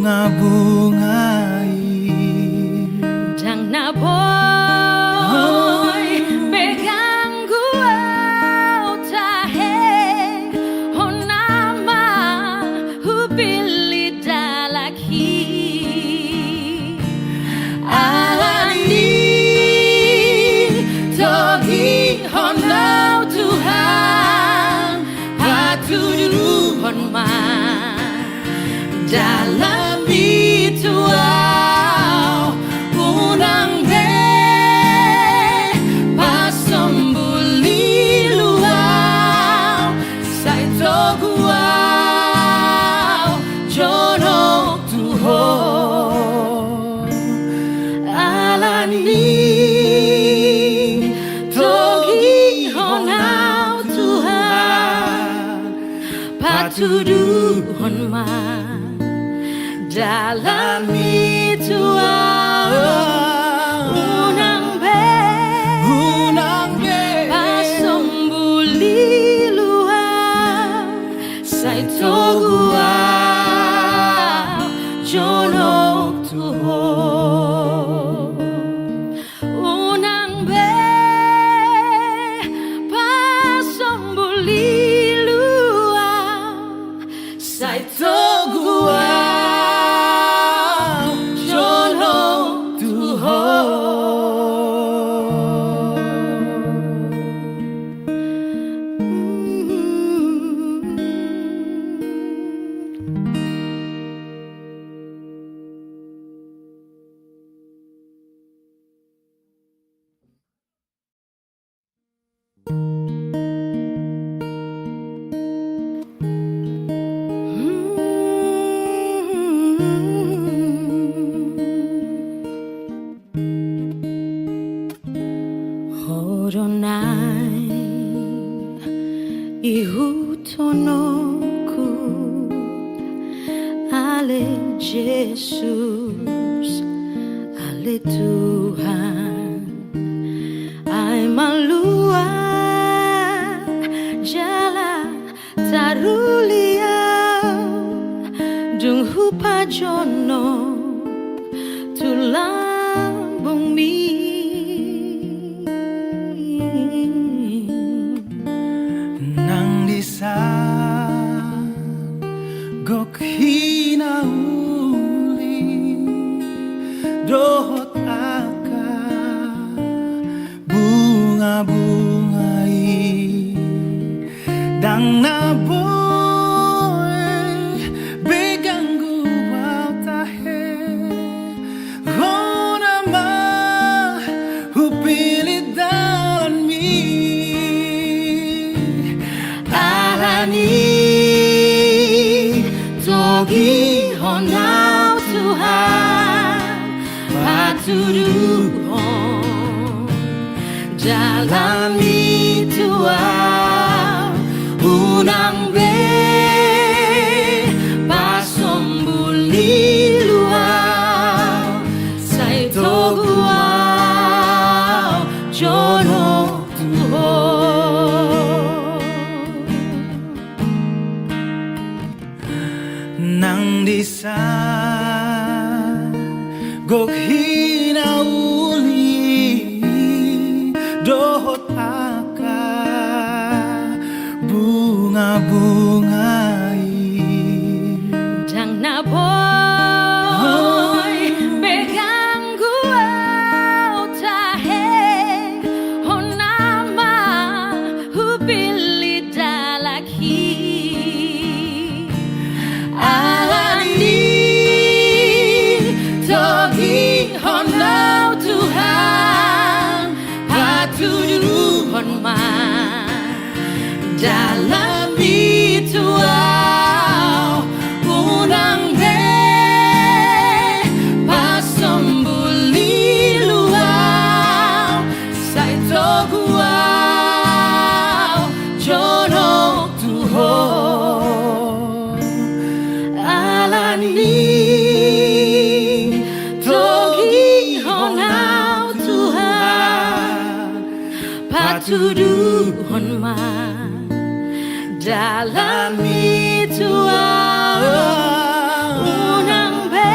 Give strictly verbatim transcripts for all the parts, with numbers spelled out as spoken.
Bunga i. Ndang na boi be ganggu au tahe, hona ma hupillit dalan i. Alani togihon au Tuhan, patuduhon ma dalanmi tu au, unang be pasombulilu au, sai togu au jonok tu Ho. Alani togihon au Tuhan, patuduhon ma dalanmi tu au, unang be, unang be pasombulilu au, sai togu au jonok tu Ho. Unang be pasombulilu au, sai togu au jonok tu Ho. Ho do na ihuthononku, ale Jesus, ale Tuhan. Ai malua jala taruli au, dung hupajonok tu lambungmi. Nang dison gok hinauli dohot angka bunga-bunga i, ndang na boi be ganggu au tahe, hona ma hupillit dalanmi. Alani togihon au Tuhan, patuduhon dalanmi tu au, unang be pasombulilu au, sai togu au jonok tu Ho. Nang dison gok hinauli dohot angka bunga-bunga i, ndang na boi be ganggu au tahe, hona ma hupillit dalan i. Alani togihon au Tuhan, patuduhon ma dalanmi tu au, unang be pasombulilu au, sai togu au jonok tu Ho. Alani togihon au Tuhan, patuduhon ma dalanmi tu au, unang be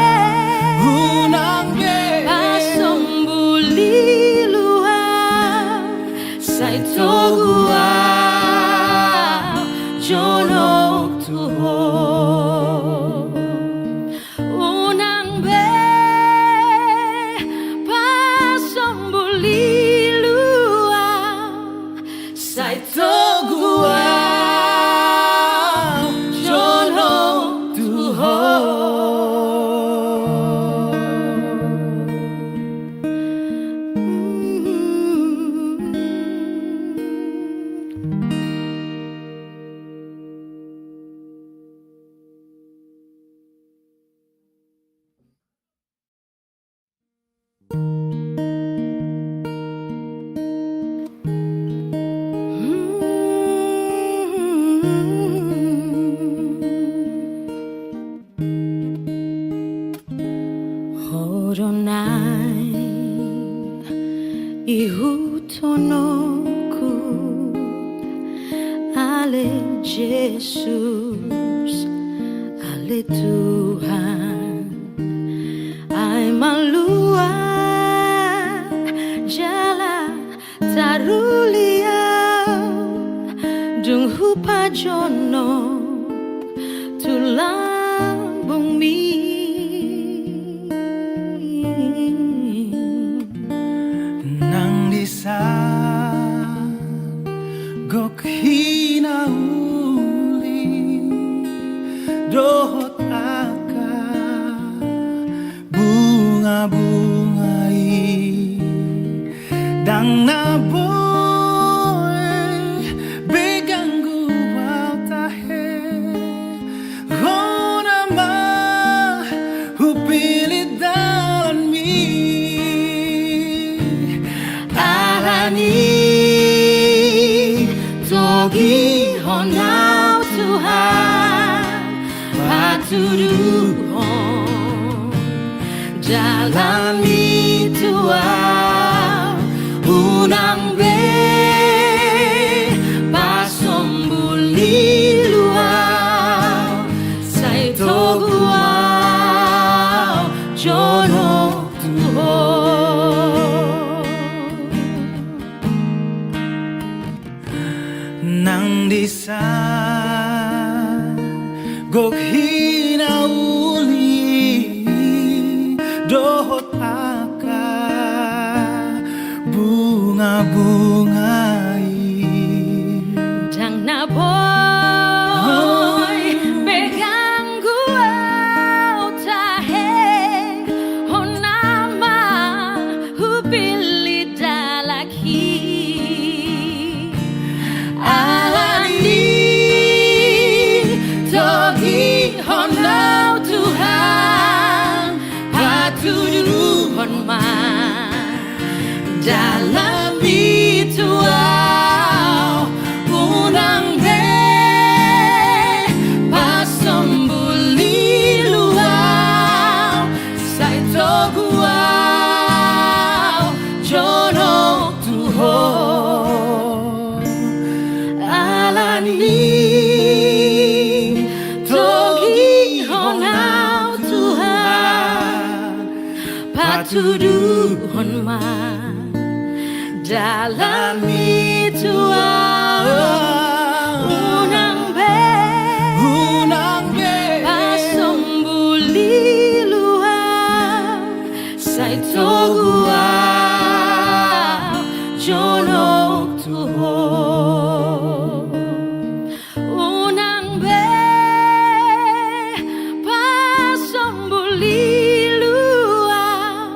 Ihuthononku, ale Jesus, ale Tuhan, ai malua jala taruli au, dung hupajonok tu lambungmi. Nang disan gok hinauli dohot angka bunga-bunga i, ndang na boi be ganggu au tahe. Hona ma hupillit dalanmi, alani togihon au Tuhan, patuduhon dalanmi tu au, unang be pasombul ilu au, sai togu au jonok tu Ho. Nang disan gok hinauli dohot angka bunga-bunga i, ndang na boi be ganggu au tahe. Hona ma hupillit dalanhi, alani togihon au Tuhan, patuduhon ma dalanmi tu au, unang be pasombul ilu au, sai togu au jonok tu Ho. Alani togihon au Tuhan, patuduhon ma dalanmi tu au, unang be, unang be pasombul ilu au, sai togu au jonok tu Ho. Unang be pasombul ilu au,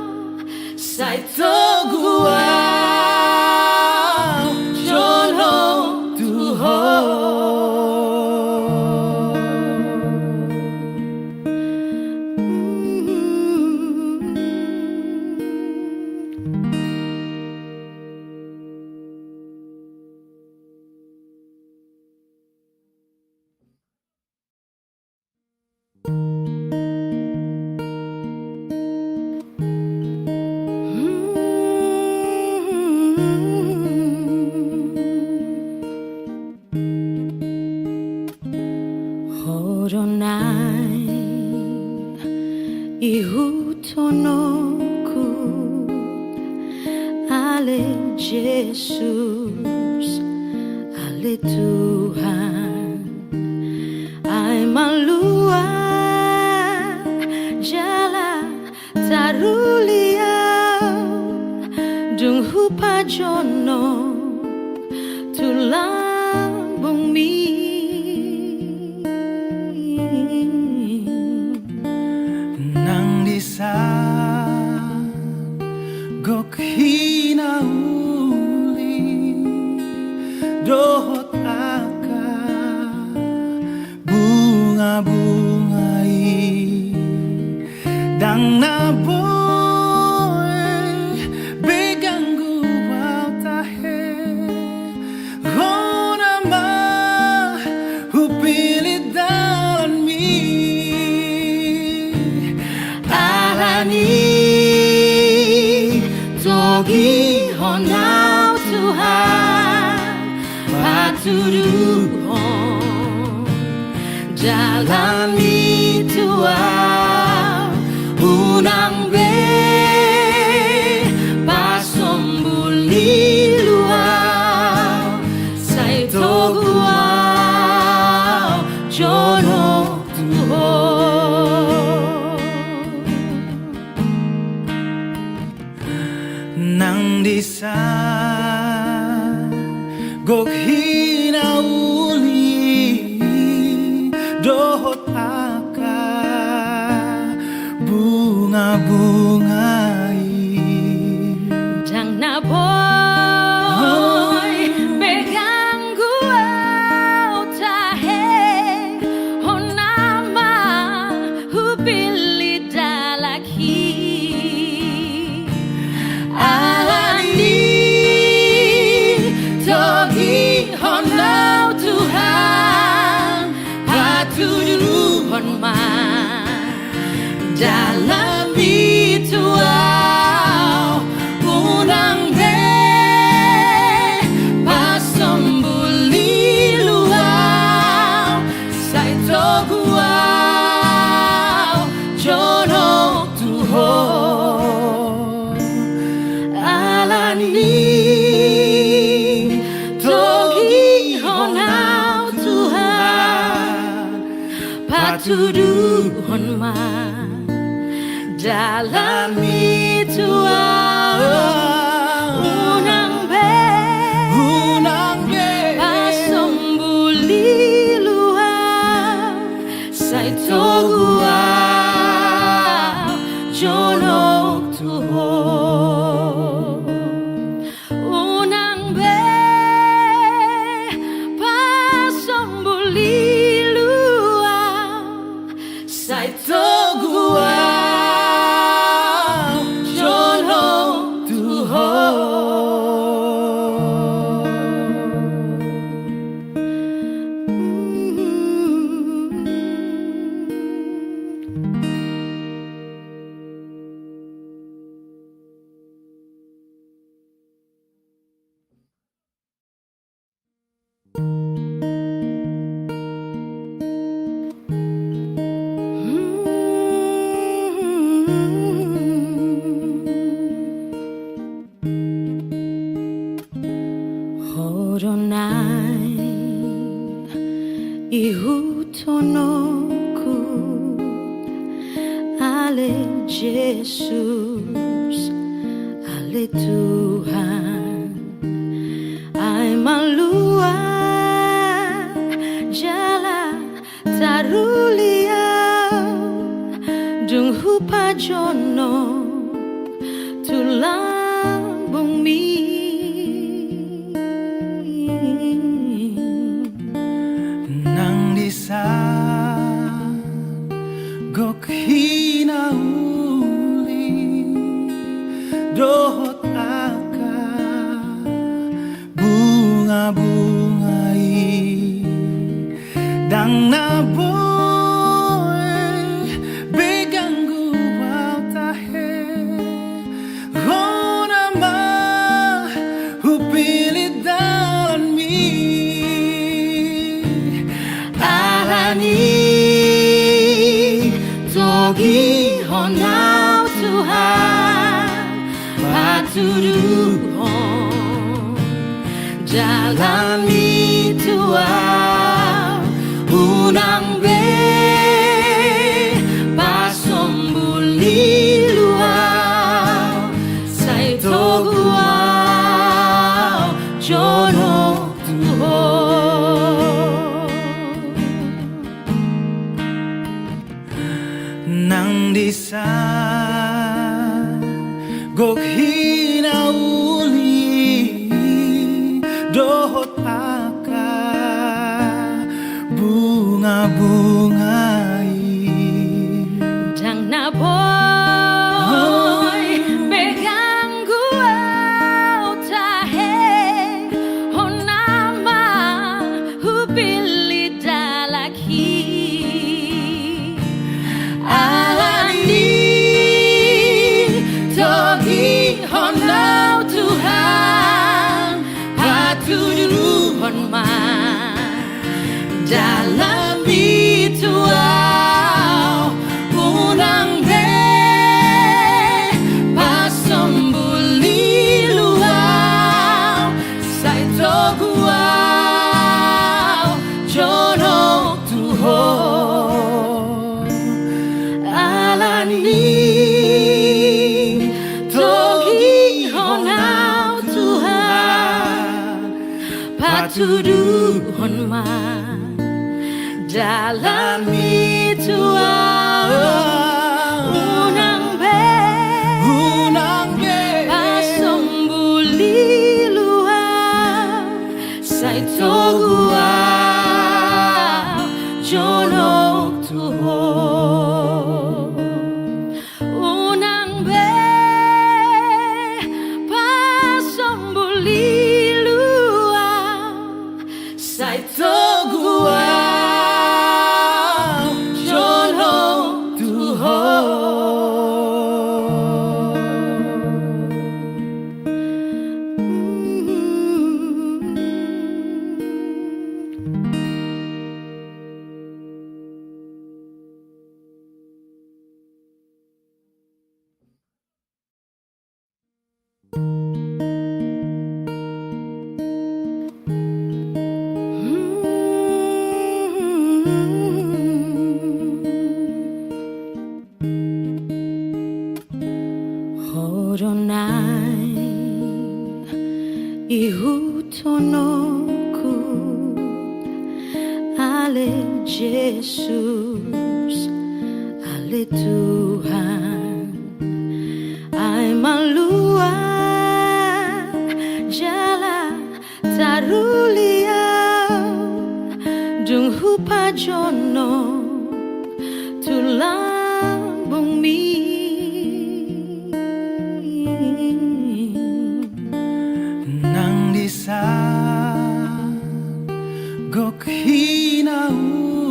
sai togu au jonok tu Ho. Ho do naeng ihuthononku, ale Jesus, ale Tuhan, ai malua jala taruli au, dung hupajonok tu lambungmi. Nang disan gok hinauli dohot angka bunga-bunga i, ndang na boi be ganggu au tahe. Hona ma hupillit dalanmi, alani togihon patuduhon dalan i tu ahu, unang be pasombul ilu ahu, sai togu ahu jonok tu Ho. Nang disa gok hinauli dohot angka bungabunga i, ndang na boi be ganggu ahu tahe, hona ma hupillit dalan i. Alani i togihon ahu Tuhan, patuduhon ma dalan i tu ahu, unang be pasombul ilu ahu, sai togu ahu jonok tu Ho. Alani i togihon ahu Tuhan, patuduhon ma dalan i tu ahu, unang be, unang be pasombul ilu ahu, sai togu ahu jonok tu Ho. Unang be pasombul ilu ahu, sai togu ahu jonok tu Ho. Ho do naeng ihuthononku, ale Jesus, ale Tuhan. Ai malua jala taruli ahu, dung hupajonok tu lambungmi. Nang disa gok hinauli dohot angka bungabunga i, ndang na boi be ganggu ahu tahe, hona ma hupillit dalanmi. Alani i togihon ahu Tuhan, patuduhon dalanmi tu ahu, unang be pasombul ilu ahu, sai togu ahu jonok tu Ho. Nang disa gok hinauli dohot angka bungabunga i, ndang na boi be ganggu ahu tahe, hona ma hupillit dalanhi. Alani i togihon Tuduhon ma dalanmi tu ahu. Unang be, unang be pasombu lilu ahu, sai togu ahu jonok tu ho. Unang be pasombu lilu ahu, sai togu ahu jonok tu ho. Ho do na ihuthononku, ale Jesus, ale Tuhan. Ai malua jala taruli ahu, dung hupajonok tu lambungmi. Nang disa gok hinauli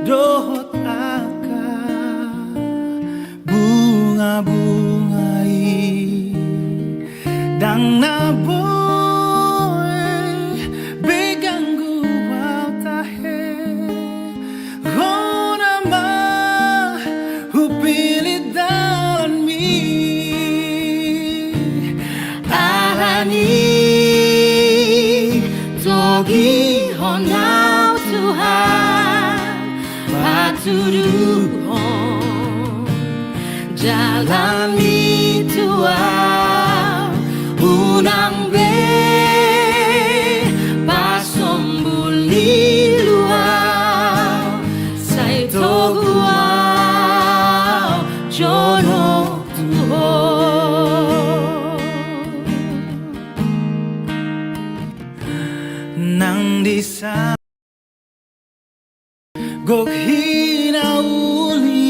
dohot angka bungabunga i, ndang na boi be ganggu ahu tahe. Hona ma hupillit dalanmi. Alani togihon ahu Tuhan, patuduhon dalanmi tu ahu. Unang be pasombu lilu ahu, sai togu ahu jonok tu ho. Nang disa gok hinauli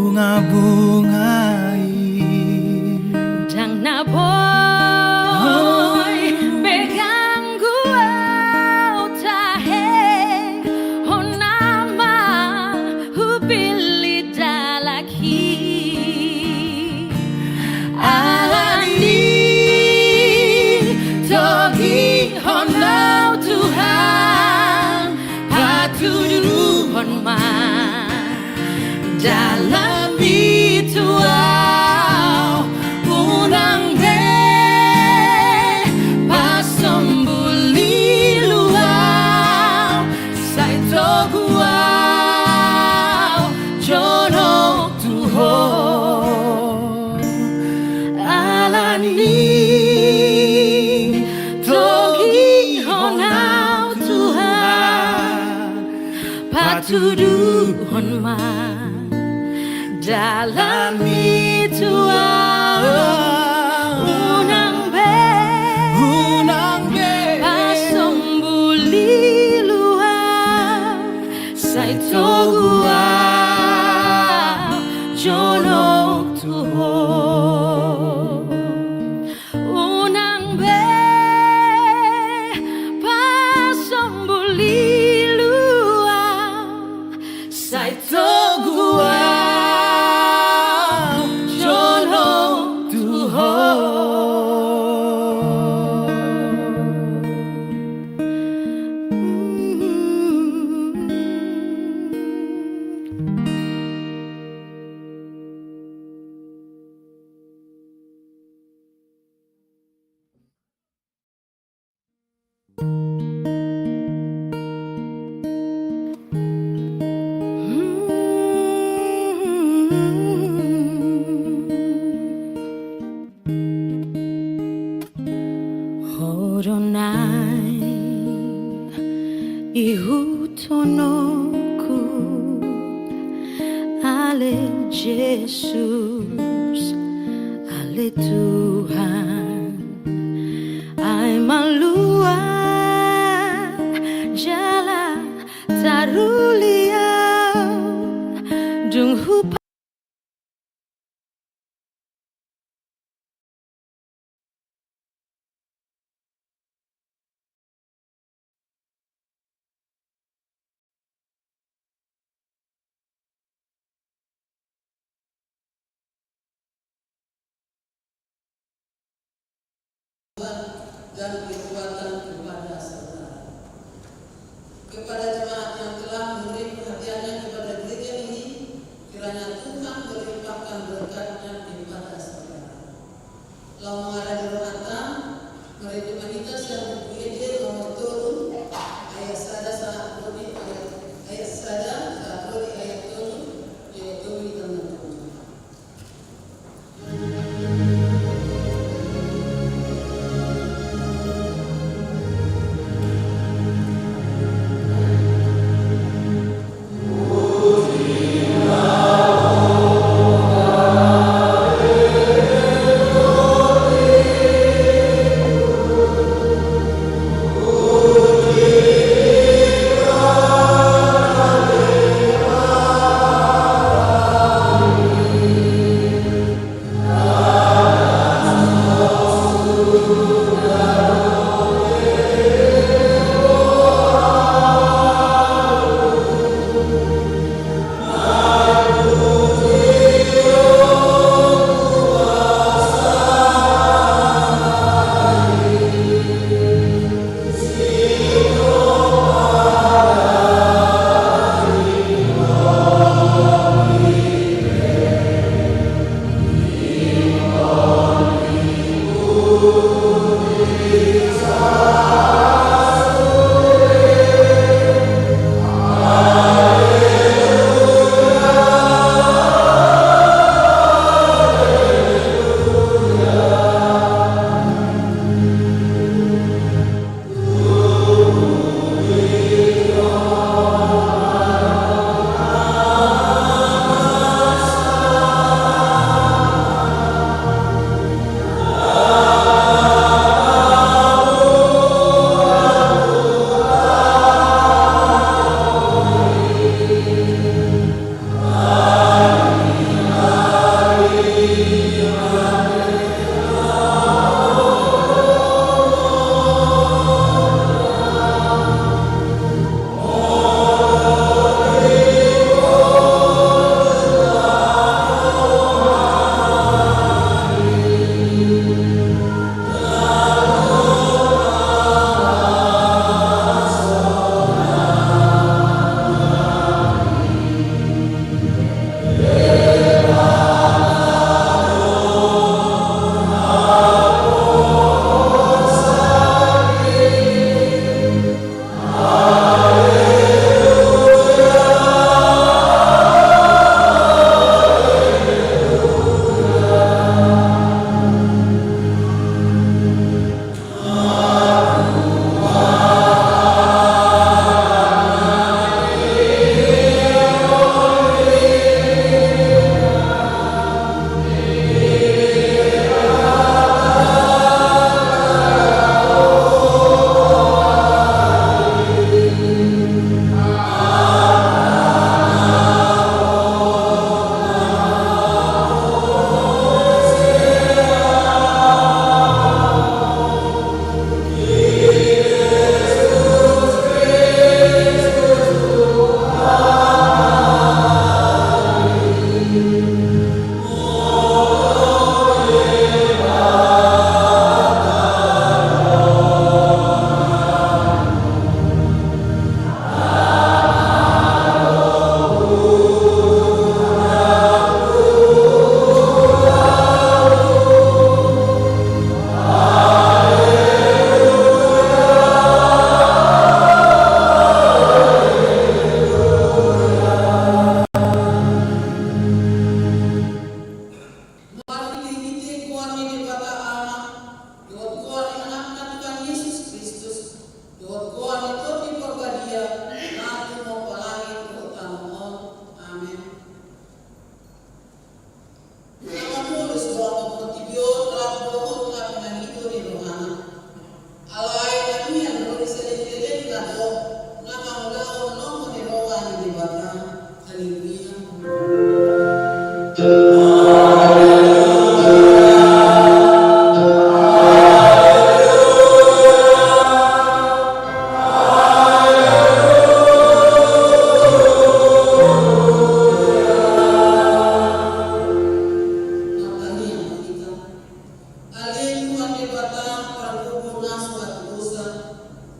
bungabunga i, ndang na boi be ganggu ahu tahe. Hona ma hupillit dalanhi. Alani togihon ahu Tuhan, patuduhon ma dalanmi tu ahu. Unang be pasombu lilu ahu, sai togu ahu jonok tu ho. Alani togihon ahu Tuhan, patuduhon ma dalanmi tu ahu. Unang be, unang be pasombu lilu ahu, sai togu ahu jonok tu ho. Unang be pasombu lilu ahu, sai togu ahu jonok Naeng ihuthononku, ale Jesus, ale Tuhan, ai malua jala taruli au, dung hupa dan kekuatan kepada saudara. Kepada jemaat yang telah memberi perhatiannya kepada gereja ini, kiranya Tuhan melimpahkan berkat-Nya kepada saudara. Laho mangarade rohanta, marende ma hita sian Buku Ende nomor tolu, ayat sada sahat ro di ayat, ayat sada sahat ro di ayat tolu, ayat tolu di tengah tolu.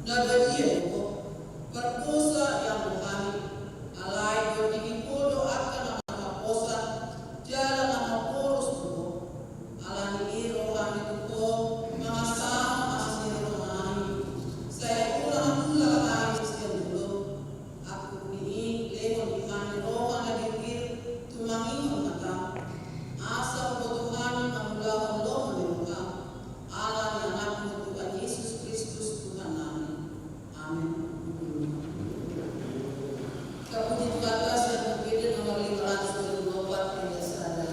Na badia do Ho, pardosa iam do hami, alai gondihi Ho do angka na marhaposan jala na maporos do Ho. Ala ni i ro hami tu Ho mangasahon asi ni rohanami, sai unang tulak hami sian dolok. Angkup ni i lehon di hami roha na girgir tumangihon hataM, asa huboto hami mangulahon lomo ni rohaM. Ala ni AnakMu Tuhan Jesus Kristus Tuhannami. Amen. Kapuji Tuhanta, sian Buku Ende nomor lima ratus dua puluh empat, ayat sada.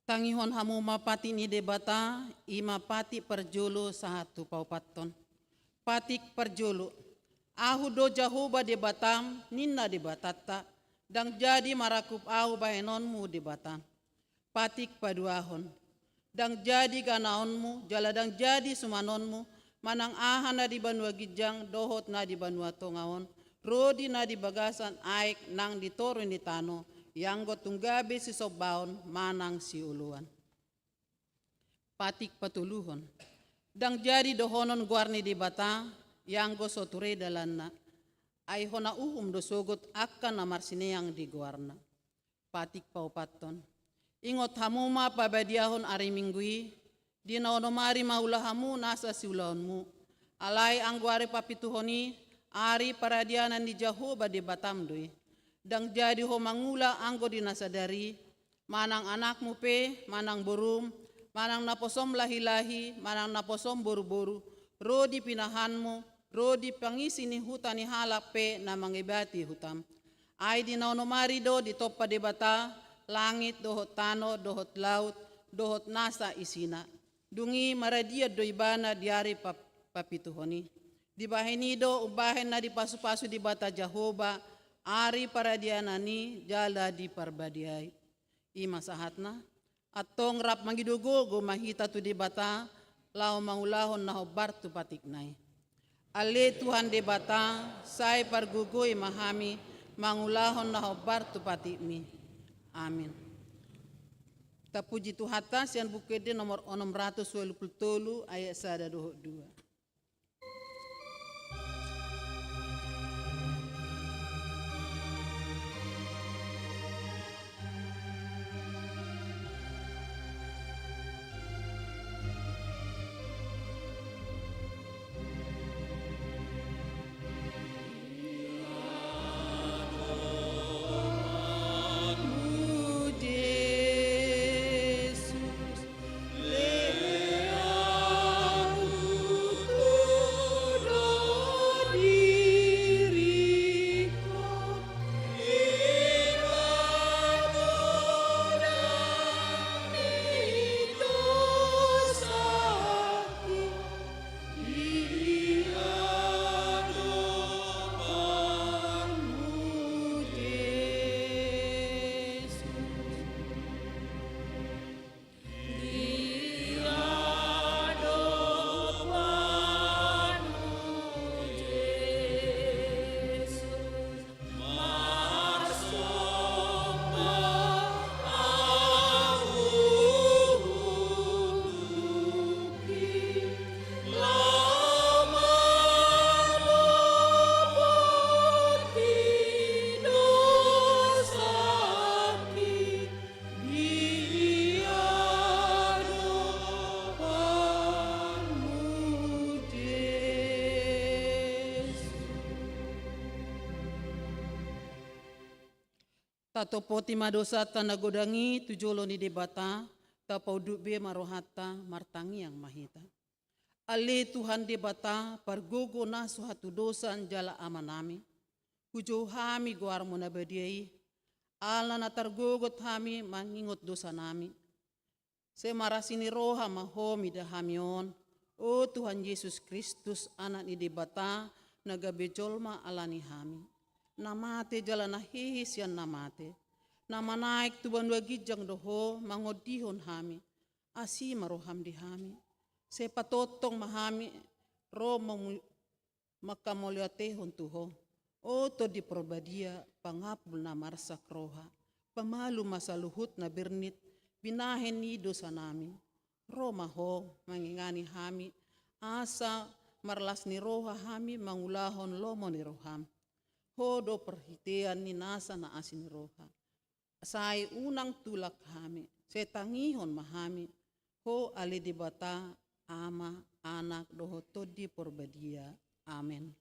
Tangihon hamu ma patik ni Debata, i ma patik parjolo sahat tu paopathon. Patik parjolo. Ahu do Jahowa Debatam, ninna Debatanta, ndang jadi marangkup ahu bahenonmu Debata. Patik paduahon. Ndang jadi ganaonmu, jala ndang jadi sumanonmu, manang aha na di banua ginjang dohot na di banua tonga on, ro di na di bagasan aek nang di toru ni tano, ianggo tung gabe sisombaon manang sioloan. Patik patoluhon. Ndang jadi dohonon goar ni Debata, ianggo so ture dalanna. Ai hona uhum do sogot angka na marsineang di goarna. Patik paopathon. Ingot hamu ma pabadiahon ari Minggu i, di na onom ari mangula hamu nasa siulaonmu. Alai anggo ari papituhon i, ari paradianan ni Jahowa Debatam do i. Ndang jadi ho mangula anggo di na sadari, manang anakmu pe, manang borum, manang naposom lahilahi, manang naposom boruboru, ro di pinahanmu, ro di pangisi ni huta ni halak pe na mangebati hutam. Ai di na onom ari do ditompa Debata langit dohot tano dohot laut dohot nasa isina. Dung i maradian do Ibana di ari pap-, papituhon i. Dibahen i do umbahen na dipasupasu Debata Jahowa ari paradianan i jala diparbadiai. I ma sahatna. Antong rap mangido gogo ma hita tu Debata, laho mangulahon na hombar tu patikna i. Ale Tuhan Debata, sai pargogoi ma hami mangulahon na hombar tu patikmi. Amin. Tapuji Tuhanta sian Buku Ende nomor onom ratus ualu pulu tolu, ayat sada dohot dua. Tatopoti ma dosanta na godang i tu jolo ni Debata, tapaunduk be ma rohanta, martangiang ma hita. Ale Tuhan Debata, pargogo na so hatudosan jala Amanami, hujou hami goarMu na badia i, ala na targogot hami mangingot dosanami. Sai marasi ni roha ma Ho mida hami on, o Tuhan Jesus Kristus, Anak ni Debata, na gabe jolma ala ni hami, na mate jala na hehe sian na mate, na manaek tu banua ginjang do Ho mangondihon hami. Asi ma rohaM di hami. Sai patongtong ma hami ro mamu-, manghamauliatehon tu Ho. O Tondi Porbadia, pangapul na marsak roha, pamalum ma saluhut na bernit binahen ni dosanami. Ro ma Ho mangingani hami, asa marlas ni roha hami mangulahon lomo ni rohaM. Ho do parhitean ni nasa na asi ni roha. Sai unang tulak hami, sai tangihon ma hami, Ho ale Debata, Ama, Anak dohot Tondi Porbadia. Amen.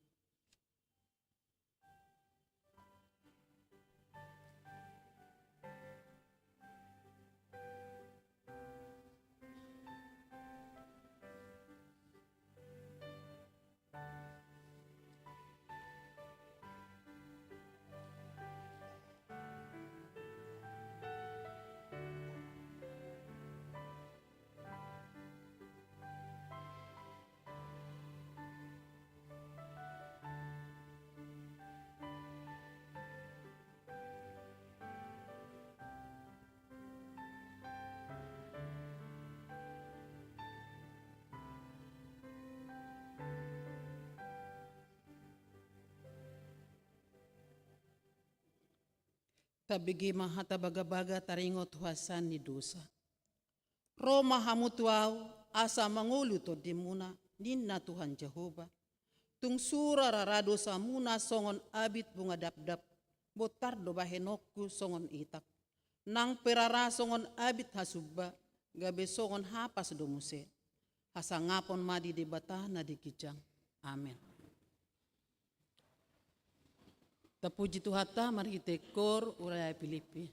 Tabege ma hata bagabaga taringot huaso ni dosa. Ro ma hamu tu Ahu, asa mangolu tondimuna, ninna Tuhan Jahowa. Tung sura rara dosamuna songon abit bunga dapdap, bontar do bahenonku songon itak. Nang pe rara songon abit hasumba, gabe songon hapas do muse. Hasangapon ma di Debata na di ginjang. Amen. Tapuji Tuhanta marhite koor ulaon Pilippi.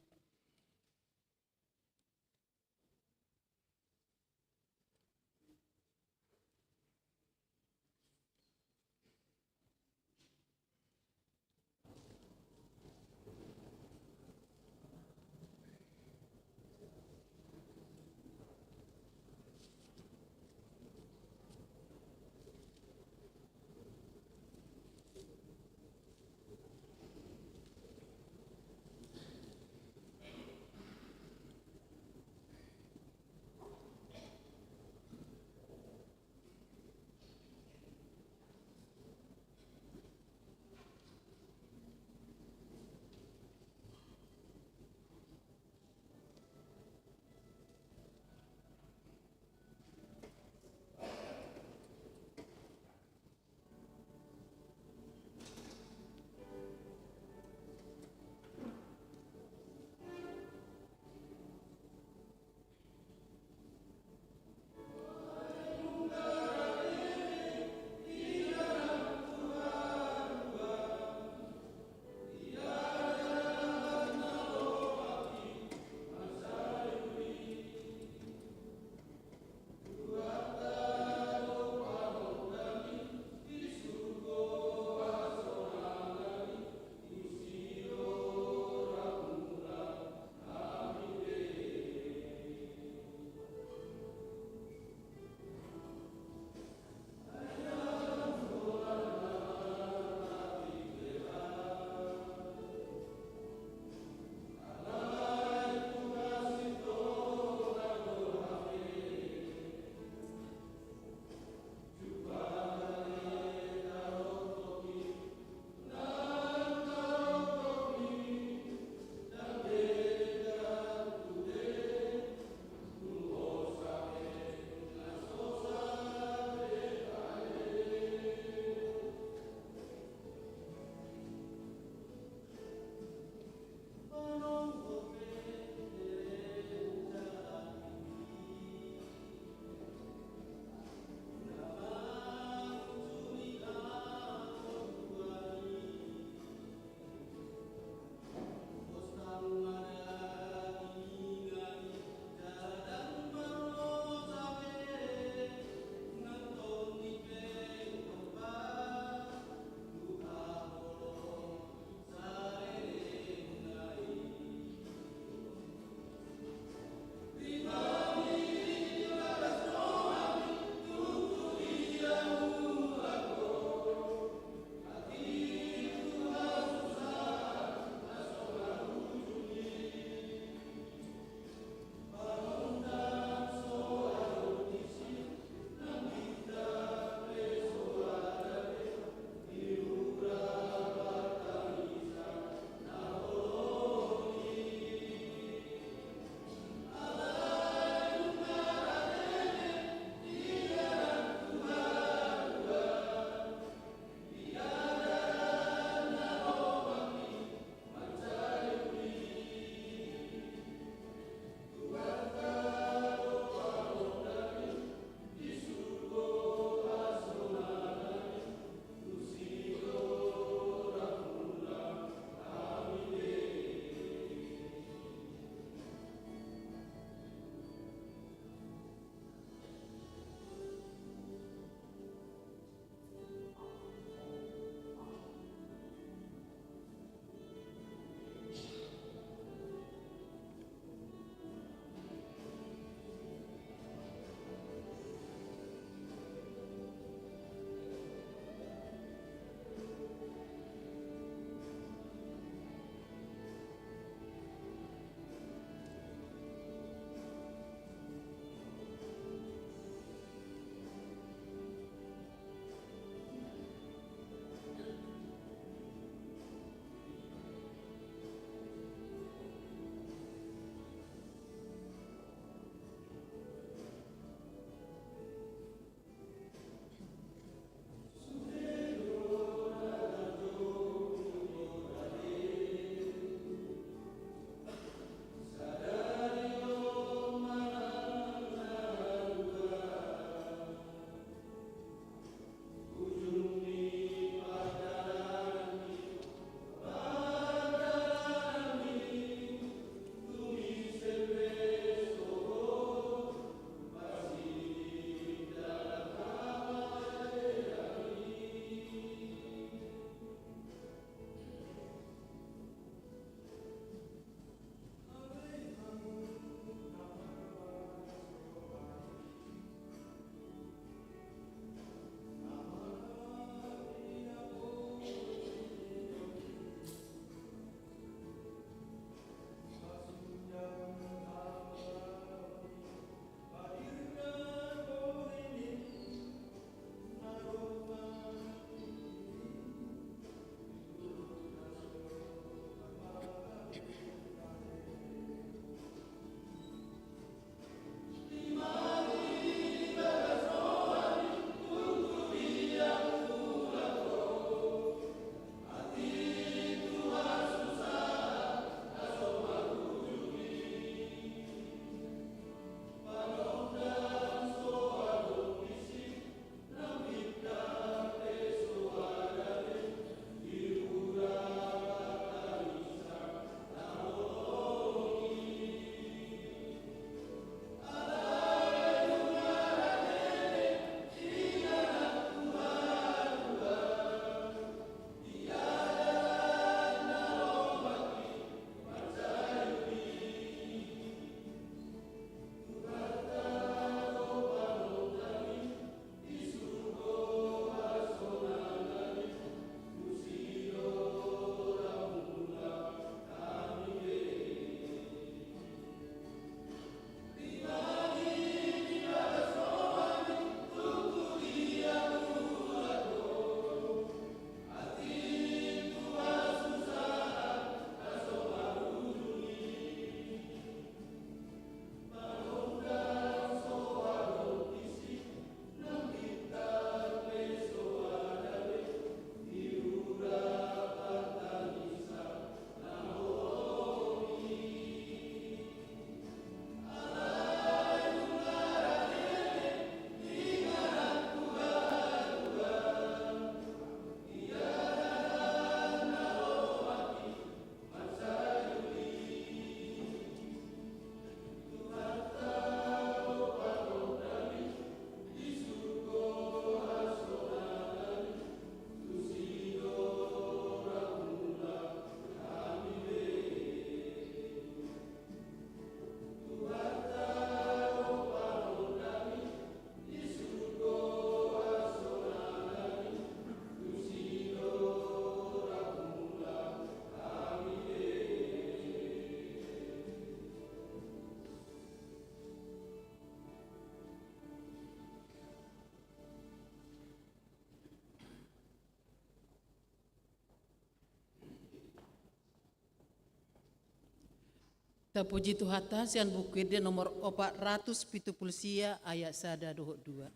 Tapuji Tuhanta sian Buku Ende nomor opat ratus pitu pulu sia ayat sada dohot dua.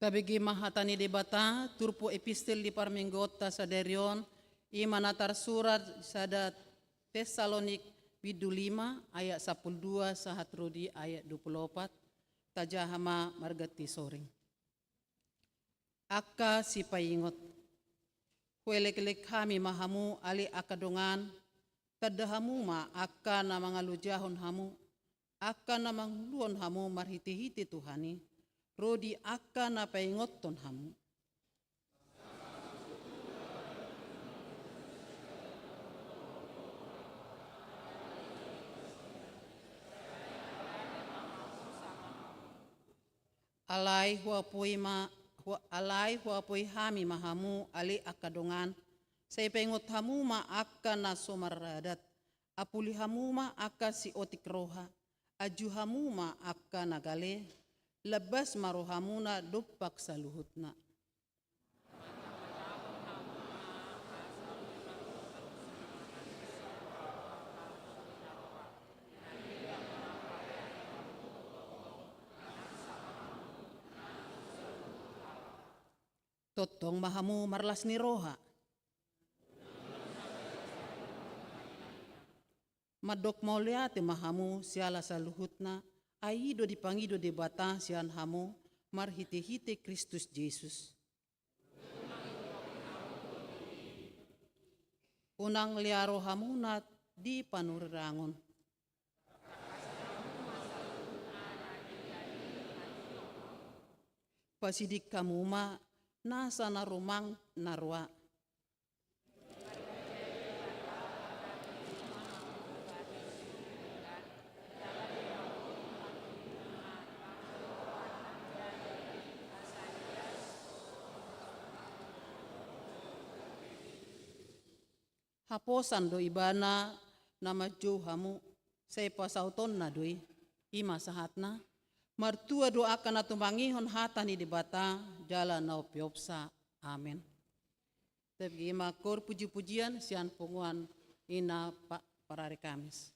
Tabege ma hata ni Debata, turpuk epistel di parmingguonta sadari on, i ma na tarsurat sada Tesalonik bindu lima ayat sampulu dua sahat ro di ayat dua pulu opat, tajaha ma marganti soring. Angka sipaingot. Hueleklek hami ma hamu ale angka dongan, tanda hamu ma angka na mangalojahon hamu, angka na manguluhon hamu marhitehite Tuhan i, ro di angka na paingothon hamu. Alai huapoi ma, hua-, alai huapoi hami ma hamu ale angka dongan, sai paingot hamu ma angka na so maradat, apuli hamu ma angka siotik roha, aju hamu ma angka na gale, lambas ma rohamuna dompak saluhutna. Tongtong ma hamu marlas ni roha. Mandok mauliate ma hamu siala saluhutna, ai i do dipangido Debata sian hamu marhitehite Kristus Jesus. Unang lea rohamuna di panurirang on. Pasiding hamu ma nasa na rumang na roa. Haposan do ibana na manjou hamu, sai pasautonna do i. I ma sahatna. Martua do angka na tumangihon hata ni Debata jala na umpeopsa. Amen. Tabege ma koor pujipujian sian punguan i na pa-, parari Kamis.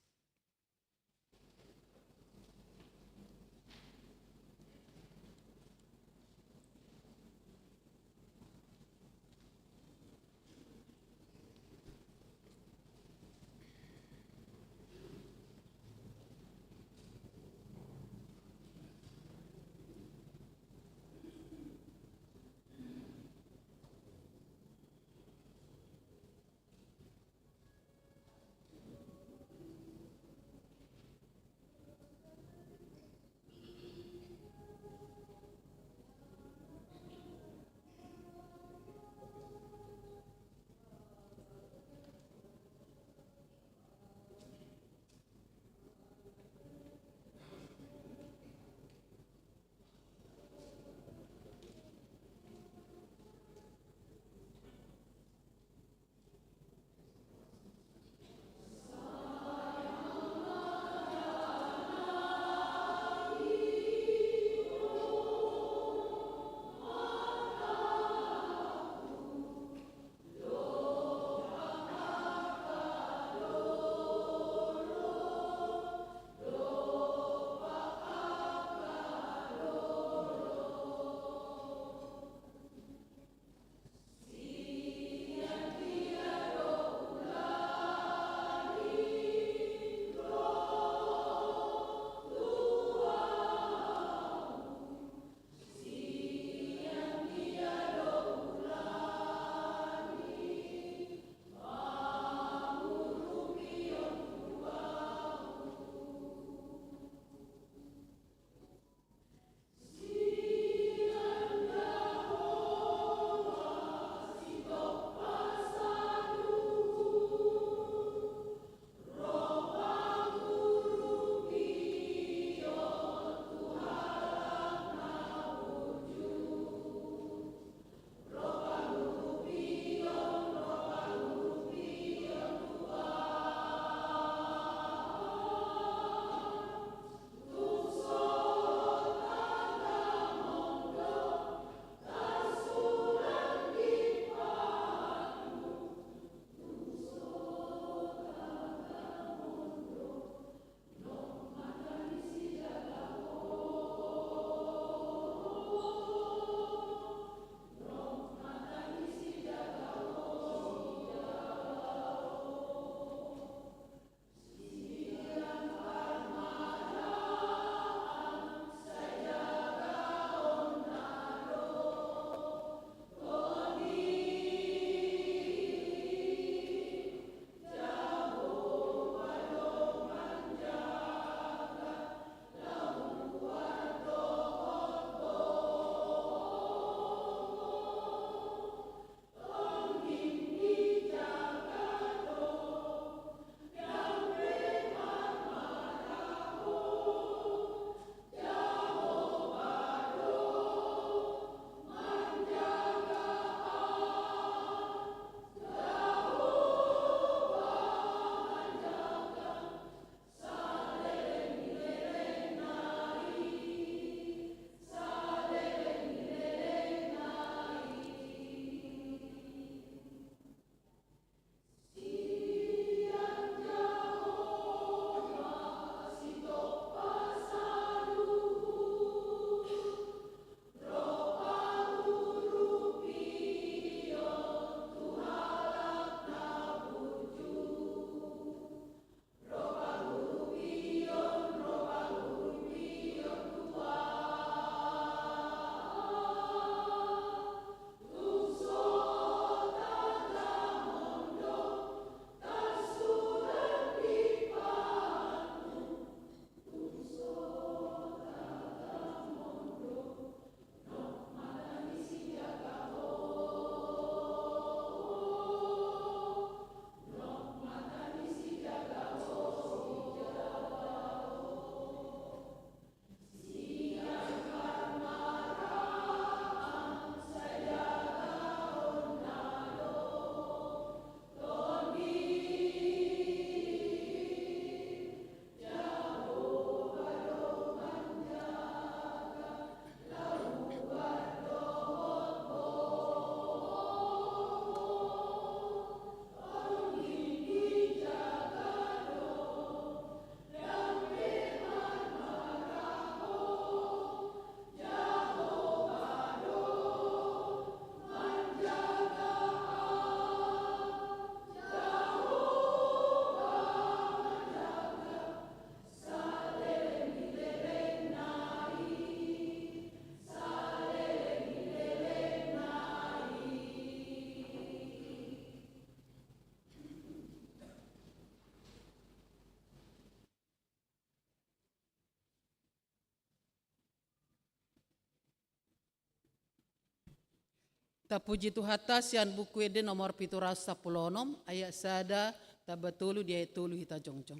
Tapuji Tuhanta sian Buku Ende nomor pitu ratus sampulu onom, ayat sada, tamba tolu di ayat tolu hita jongjong.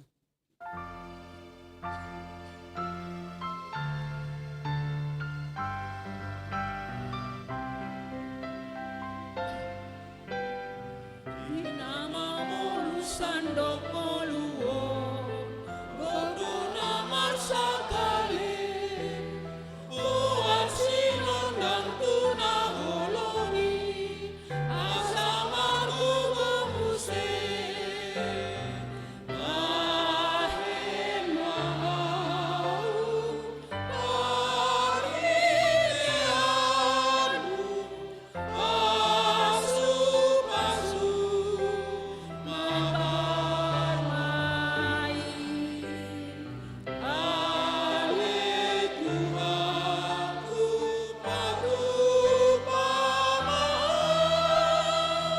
Di na mangolu sandok ngolu on, godang na marsakali, buat sinondang tu na holong i, asa margogo muse. Bahen ma ahu parhiteanmu, pasu-pasu ma parmain. Ale Tuhanku, patupa ma ahu,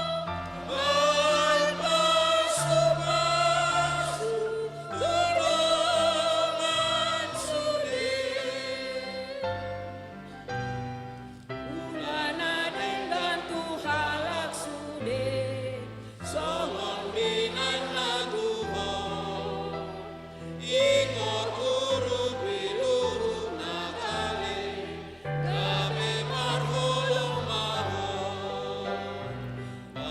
bahen pasu-pasu tu dongan sude. Ula na denggan tu halak sude, songon binan na tu ho. Ingkon hurupi luhut na gale, gabe marholong ma ho.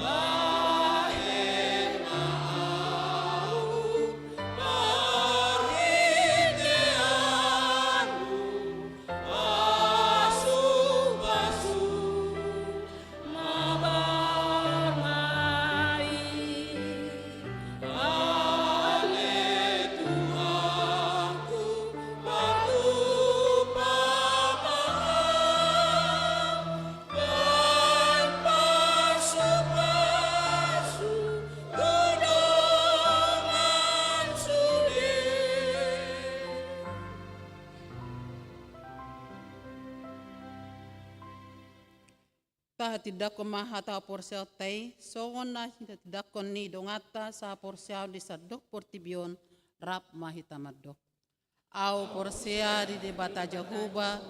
Bahen ma ahu parhiteanmu, pasu-pasu ma parmain. Ale Tuhanku, patupa ma ahu, bahen pasu-pasu tu dongan sude. Tahatindangkon ma hata haporseaonta i, songon na hinatindangkon ni donganta sahaporseaon di sandok portibi on, rap ma hita mandok. Ahu porsea di Debata Jahowa,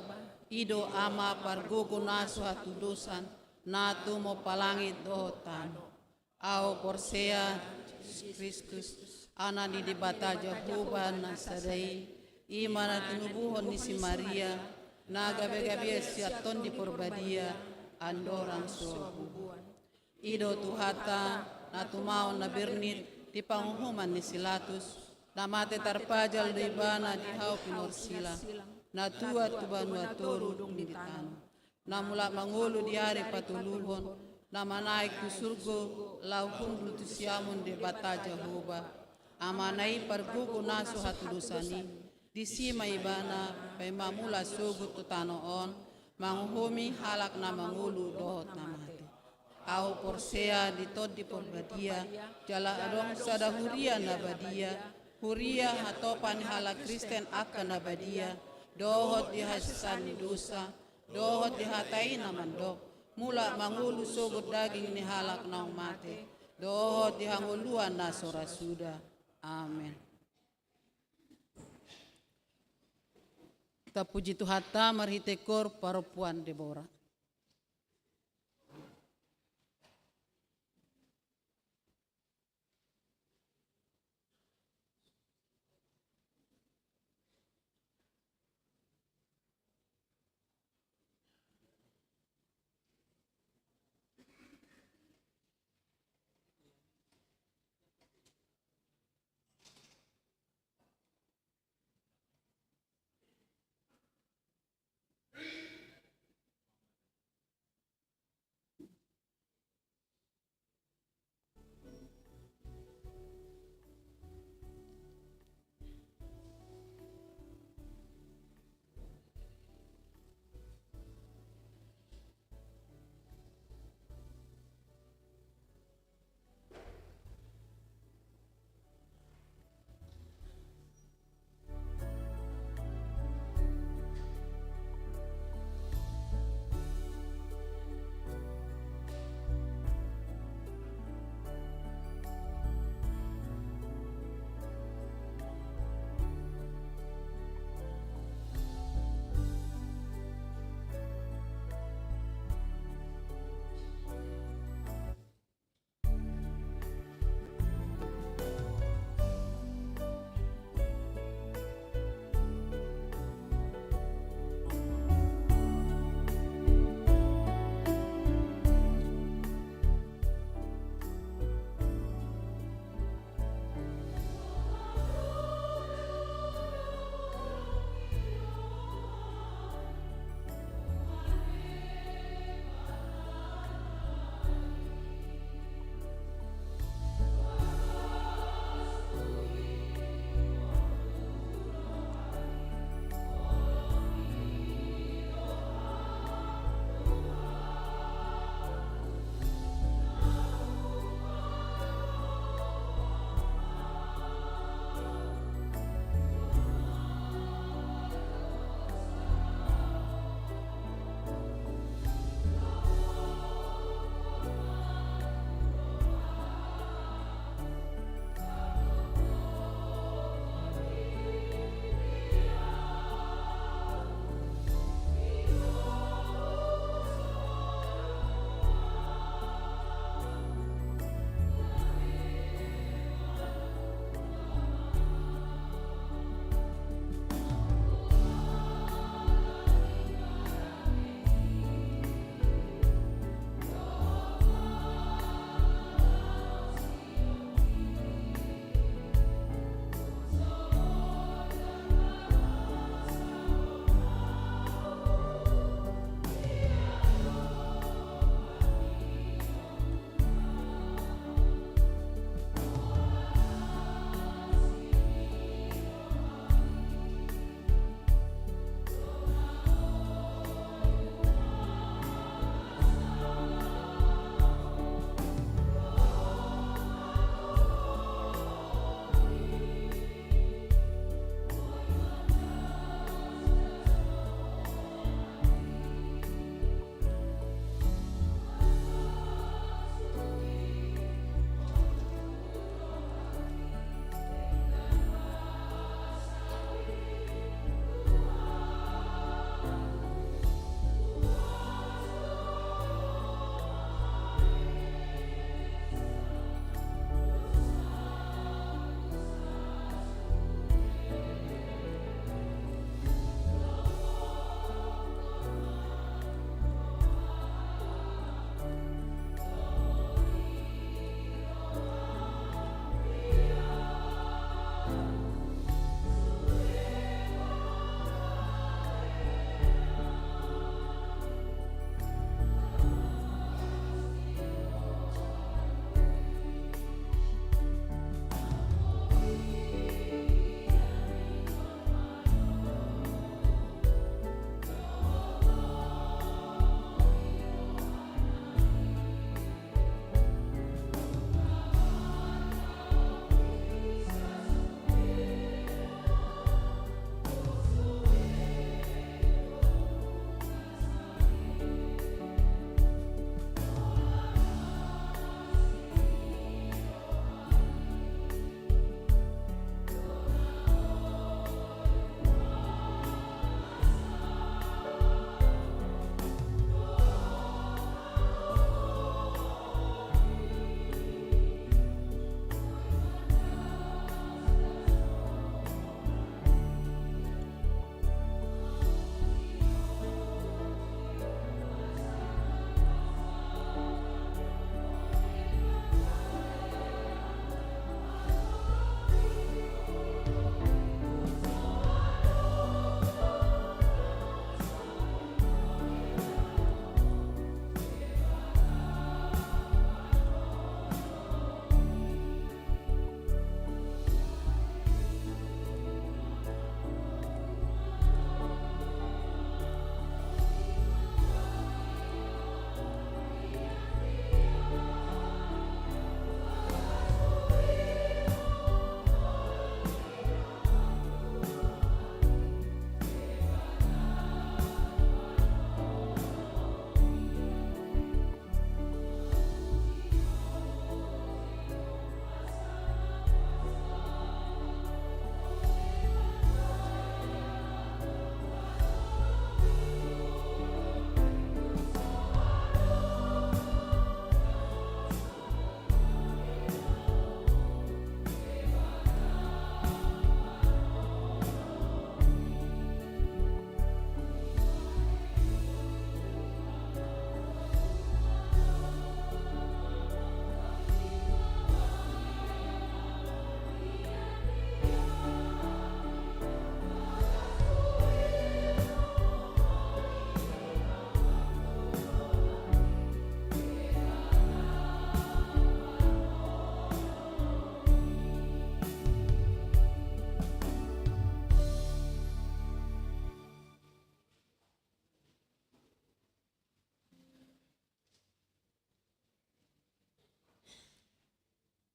i do Ama pargogo na so hatudosan, na tumompa langit dohot tano. Ahu porsea Jesus Kristus, Anak ni Debata Jahowa na sada i, i ma na tinubuhon ni si Maria, na gabe-gabean sian Tondi Porbadia, andorang so bubuan. I do Tuhanta, na tumaon na bernit di panguhuman ni si Latus, na mate tarpajal do ibana di hau pinorsila, na tuat tu banua toru dung di tano. Na mulak mangolu di ari patoluhon, na manaek tu surgo, laho hundul tu siamun Debata Jahowa, Amana i pargogo na so hatudosan i, disi ma ibana, paima mulak sogot tu tano on, manguhumi halak na mangolu dohot na mate. Ahu porsea di Tondi Porbadia, jala adong sada huria na badia, huria hatopan ni halak Kristen angka na badia, dohot di hasesaan ni dosa, dohot di hata i na mandok, mulak mangolu sogot daging ni halak naung mate, dohot di hangoluan na so ra suda. Amen. Tapuji Tuhanta marhite koor parompuan Debora.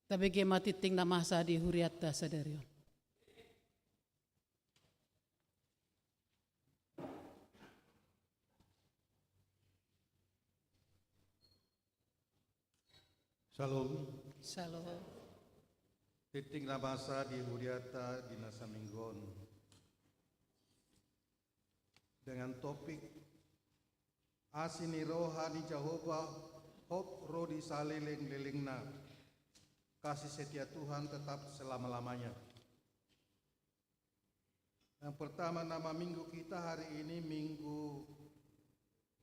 Tabege ma tingting na masa di hurianta sadari on. Shalom. Shalom. Tingting na masa di hurianta di na saminggu on. Dengan topik, Asi ni roha ni Jahowa hot ro di salelenglelengna. Kasih setia Tuhan tetap selama-lamanya. Yang pertama, nama minggu kita hari ini Minggu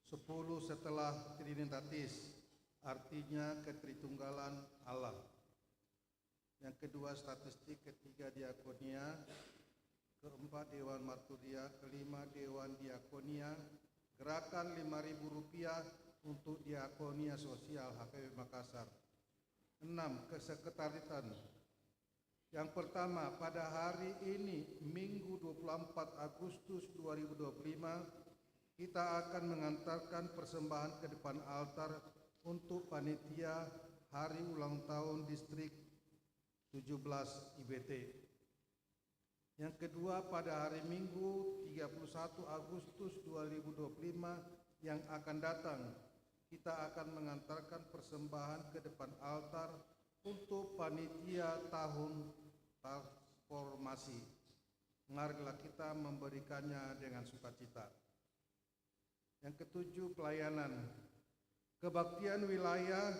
sepuluh setelah Trinitatis, artinya Ketritunggalan Allah. Yang kedua, statistik. Ketiga, diakonia. Keempat, Dewan Marturia. Kelima, Dewan Diakonia. Gerakan lima ribu rupiah untuk diakonia sosial H K B P Makassar. Enam, kesekretariatan. Yang pertama, pada hari ini, Minggu dua puluh empat Agustus dua ribu dua puluh lima, kita akan mengantarkan persembahan ke depan altar untuk panitia hari ulang tahun distrik tujuh belas I B T. Yang kedua, pada hari Minggu tiga puluh satu Agustus dua ribu dua puluh lima yang akan datang, kita akan mengantarkan persembahan ke depan altar untuk panitia tahun transformasi. Marilah kita memberikannya dengan sukacita. Yang ketujuh, pelayanan. Kebaktian wilayah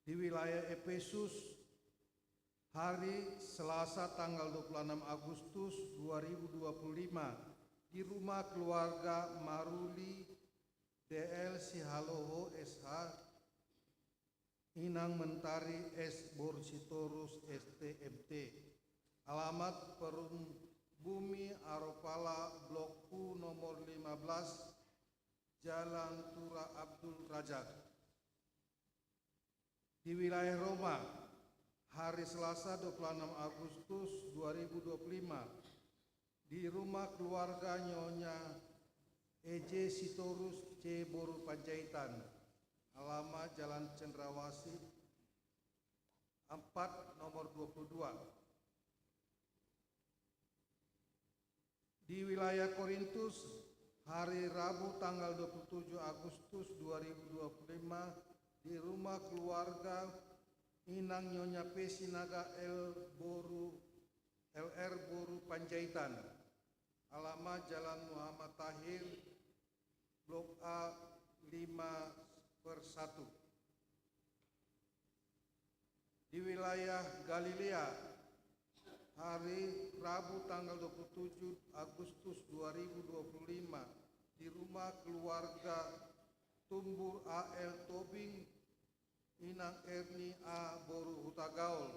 di wilayah Efesus, hari Selasa tanggal dua puluh enam Agustus dua ribu dua puluh lima, di rumah keluarga Maruli D L Sihaloho S H, Inang Mentari S Boru Sitorus S T M T. Alamat Perum Bumi Aropala, Blok U nomor lima belas, Jalan Tura Abdul Razak. Di wilayah Roma, hari Selasa dua puluh enam Agustus dua ribu dua puluh lima, di rumah keluarga Nyonya E J Sitorus C Boru Panjaitan, alamat Jalan Cendrawasih empat nomor dua puluh dua. Di wilayah Korintus, hari Rabu tanggal dua puluh tujuh Agustus dua ribu dua puluh lima, di rumah keluarga Inang Nyonya P Sinaga L Boru, L R Boru Panjaitan, alamat Jalan Muhammad Tahir, Blok A lima per satu. Di wilayah Galilea, hari Rabu tanggal dua puluh tujuh Agustus dua ribu dua puluh lima, di rumah keluarga Tumbur A L Tobing, Inang Erni A Boru Hutagaol.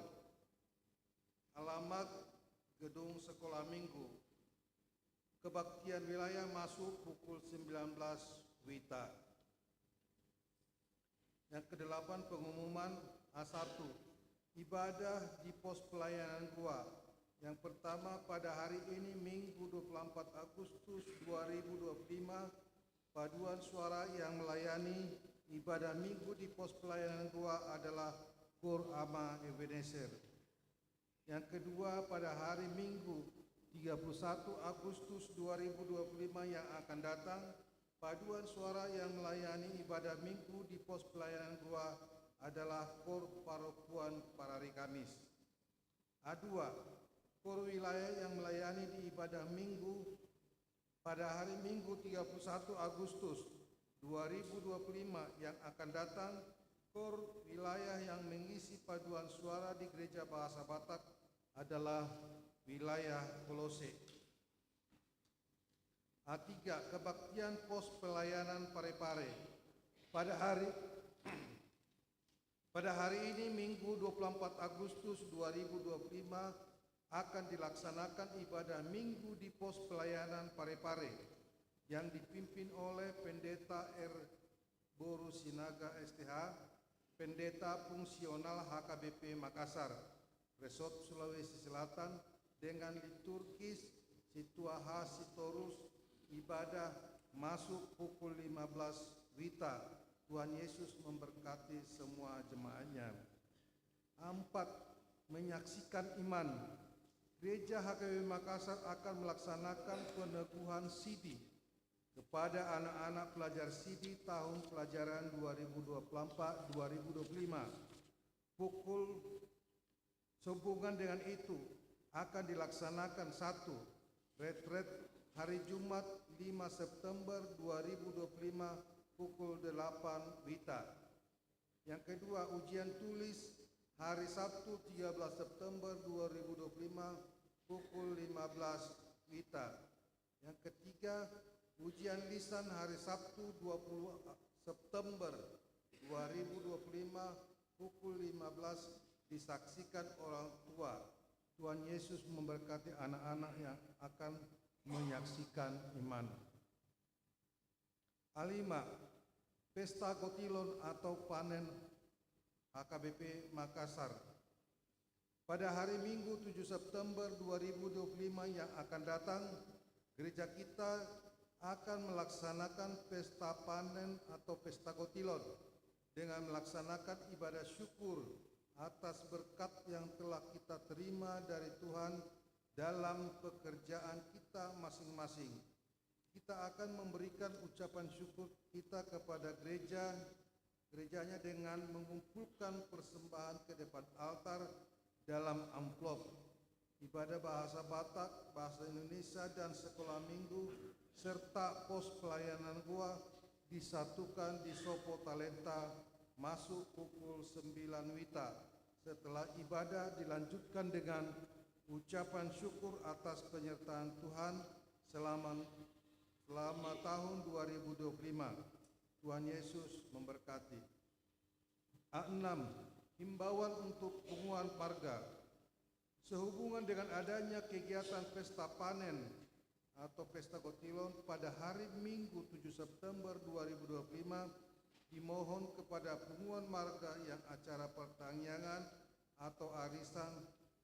Alamat Gedung Sekolah Minggu. Kebaktian wilayah masuk pukul sembilan belas WITA. Yang kedelapan, pengumuman. A satu, ibadah di pos pelayanan Goa. Yang pertama, pada hari ini, Minggu dua puluh empat Agustus dua ribu dua puluh lima, paduan suara yang melayani ibadah Minggu di pos pelayanan Goa adalah Kor Ama Ebenezer. Yang kedua, pada hari Minggu tiga puluh satu Agustus dua ribu dua puluh lima yang akan datang, paduan suara yang melayani ibadah Minggu di pos pelayanan Goa adalah Kor Parokuan Parari Kamis. A dua, Kor wilayah yang melayani di ibadah Minggu pada hari Minggu tiga puluh satu Agustus dua ribu dua puluh lima yang akan datang, Kor wilayah yang mengisi paduan suara di Gereja Bahasa Batak adalah wilayah Kolose. A tiga, kebaktian pos pelayanan Parepare. Pada hari Pada hari ini, Minggu dua puluh empat Agustus dua ribu dua puluh lima, akan dilaksanakan ibadah Minggu di pos pelayanan Parepare yang dipimpin oleh Pendeta R Boru Sinaga S T H, Pendeta Fungsional H K B P Makassar, Resort Sulawesi Selatan, dengan liturgis Situa H Sitorus, ibadah masuk pukul lima belas WITA. Tuhan Yesus memberkati semua jemaatnya. Empat, menyaksikan iman. Gereja H K B P Makassar akan melaksanakan peneguhan sidi kepada anak-anak pelajar sidi tahun pelajaran dua ribu dua puluh empat dua ribu dua puluh lima. Pukul, sehubungan dengan itu, akan dilaksanakan, satu, retret hari Jumat lima September dua ribu dua puluh lima pukul delapan WITA. Yang kedua, ujian tulis hari Sabtu tiga belas September dua ribu dua puluh lima pukul lima belas WITA. Yang ketiga, ujian lisan hari Sabtu dua puluh September dua ribu dua puluh lima pukul lima belas disaksikan orang tua. Tuhan Yesus memberkati anak-anak yang akan menyaksikan iman. Alima, pesta kotilon atau panen H K B P Makassar. Pada hari Minggu tujuh September dua ribu dua puluh lima yang akan datang, gereja kita akan melaksanakan pesta panen atau pesta kotilon dengan melaksanakan ibadah syukur atas berkat yang telah kita terima dari Tuhan dalam pekerjaan kita masing-masing. Kita akan memberikan ucapan syukur kita kepada gereja, gerejanya dengan mengumpulkan persembahan ke depan altar dalam amplop. Ibadah bahasa Batak, bahasa Indonesia, dan sekolah minggu, serta pos pelayanan goa disatukan di Sopo Talenta masuk pukul sembilan WITA. Setelah ibadah dilanjutkan dengan ucapan syukur atas penyertaan Tuhan selama, selama tahun dua ribu dua puluh lima. Tuhan Yesus memberkati. A enam, himbauan untuk punguan marga. Sehubungan dengan adanya kegiatan pesta panen atau pesta kotilon pada hari Minggu tujuh September dua ribu dua puluh lima, dimohon kepada punguan marga yang acara pertangiangan atau arisan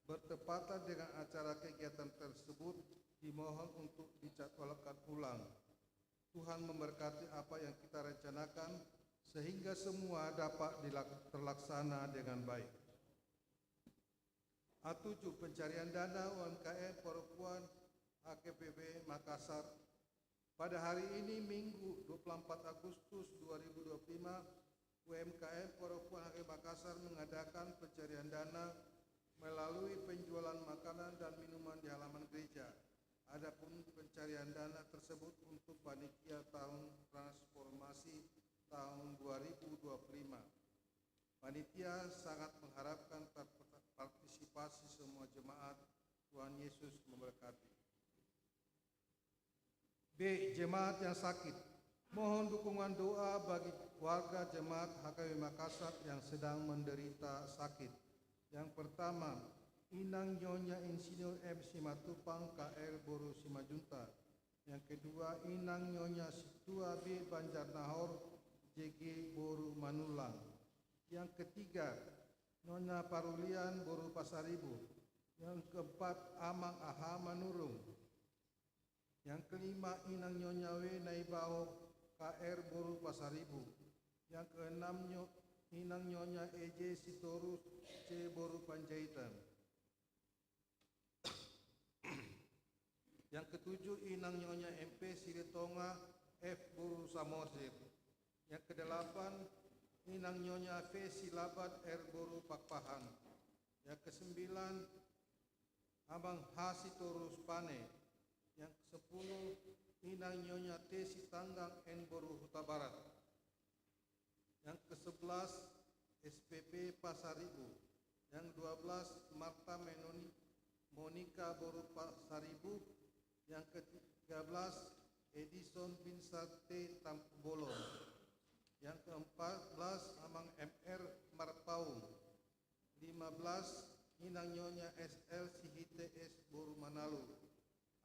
bertepatan dengan acara kegiatan tersebut dimohon untuk dijadwalkan ulang. Tuhan memberkati apa yang kita rencanakan sehingga semua dapat dilak-, terlaksana dengan baik. A tujuh, pencarian dana U M K M Perempuan H K B P Makassar. Pada hari ini, Minggu dua puluh empat Agustus dua ribu dua puluh lima, U M K M Perempuan H K B P Makassar mengadakan pencarian dana melalui penjualan makanan dan minuman di halaman gereja. Adapun pencarian dana tersebut untuk panitia tahun transformasi tahun dua ribu dua puluh lima. Panitia sangat mengharapkan partisipasi semua jemaat. Tuhan Yesus memberkati. B, jemaat yang sakit. Mohon dukungan doa bagi warga jemaat H K B P Makassar yang sedang menderita sakit. Yang pertama, Inang Nyonya Insinyur M Simatupang K R boru Simanjuntak. Yang kedua, Inang Nyonya Situa B Banjarnahor J G boru Manulang. Yang ketiga, Nyonya Parulian boru Pasaribu. Yang keempat, Amang Aha Manurung. Yang kelima, Inang Nyonya W Naibaho K R boru Pasaribu. Yang keenam, Nyo-, Inang Nyonya E J Sitorus C boru Panjaitan. Yang ketujuh, Inang Nyonya M P Silitonga F boru Samosir. Yang kedelapan, Inang Nyonya V Silaban R boru Pakpahan. Yang kesembilan, Amang H Sitorus Pane. Yang kesepuluh, Inang Nyonya T Sitanggang N boru Hutabarat. Yang kesebelas, S P P Pasaribu. Yang dua belas, Marta Menoni, Monika boru Pasaribu. Yang ketiga belas, Edison Binsar T Tampubolon. Yang keempat belas, Amang M R Marpaung. Lima belas, Inang Nyonya S L Sihite S boru Manalu.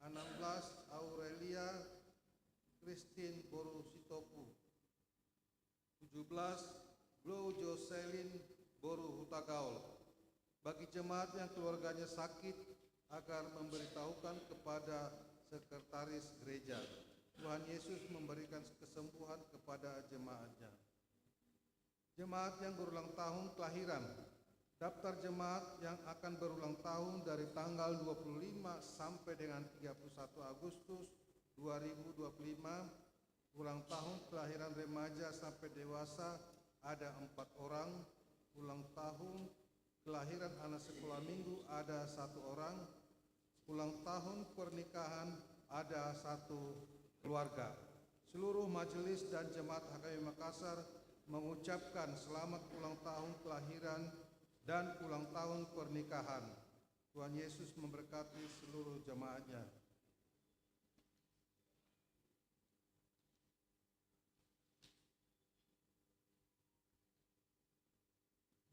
Enam belas, Aurelia Christine boru Sitopu. Tujuh belas, Bro Jocelyn boru Hutagaol. Bagi jemaat yang keluarganya sakit, agar memberitahukan kepada sekretaris gereja. Tuhan Yesus memberikan kesembuhan kepada jemaatnya. Jemaat yang berulang tahun kelahiran. Daftar jemaat yang akan berulang tahun dari tanggal dua puluh lima sampai dengan tiga puluh satu Agustus dua ribu dua puluh lima. Ulang tahun kelahiran remaja sampai dewasa ada empat orang. Ulang tahun kelahiran anak sekolah minggu ada satu orang. Ulang tahun pernikahan ada satu keluarga. Seluruh majelis dan jemaat H K B Makassar mengucapkan selamat ulang tahun kelahiran dan ulang tahun pernikahan. Tuhan Yesus memberkati seluruh jemaatnya.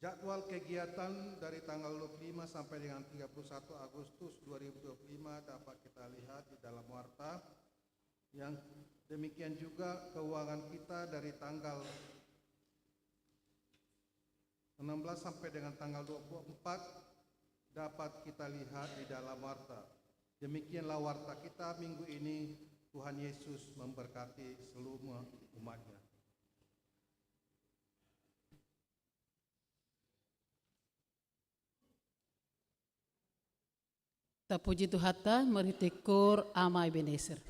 Jadwal kegiatan dari tanggal dua puluh lima sampai dengan tiga puluh satu Agustus dua ribu dua puluh lima dapat kita lihat di dalam warta. Yang demikian juga keuangan kita dari tanggal enam belas sampai dengan tanggal dua puluh empat dapat kita lihat di dalam warta. Demikianlah warta kita minggu ini. Tuhan Yesus memberkati seluruh umatnya. Tapuji Tuhanta marhite Koor Ama Ebenezer.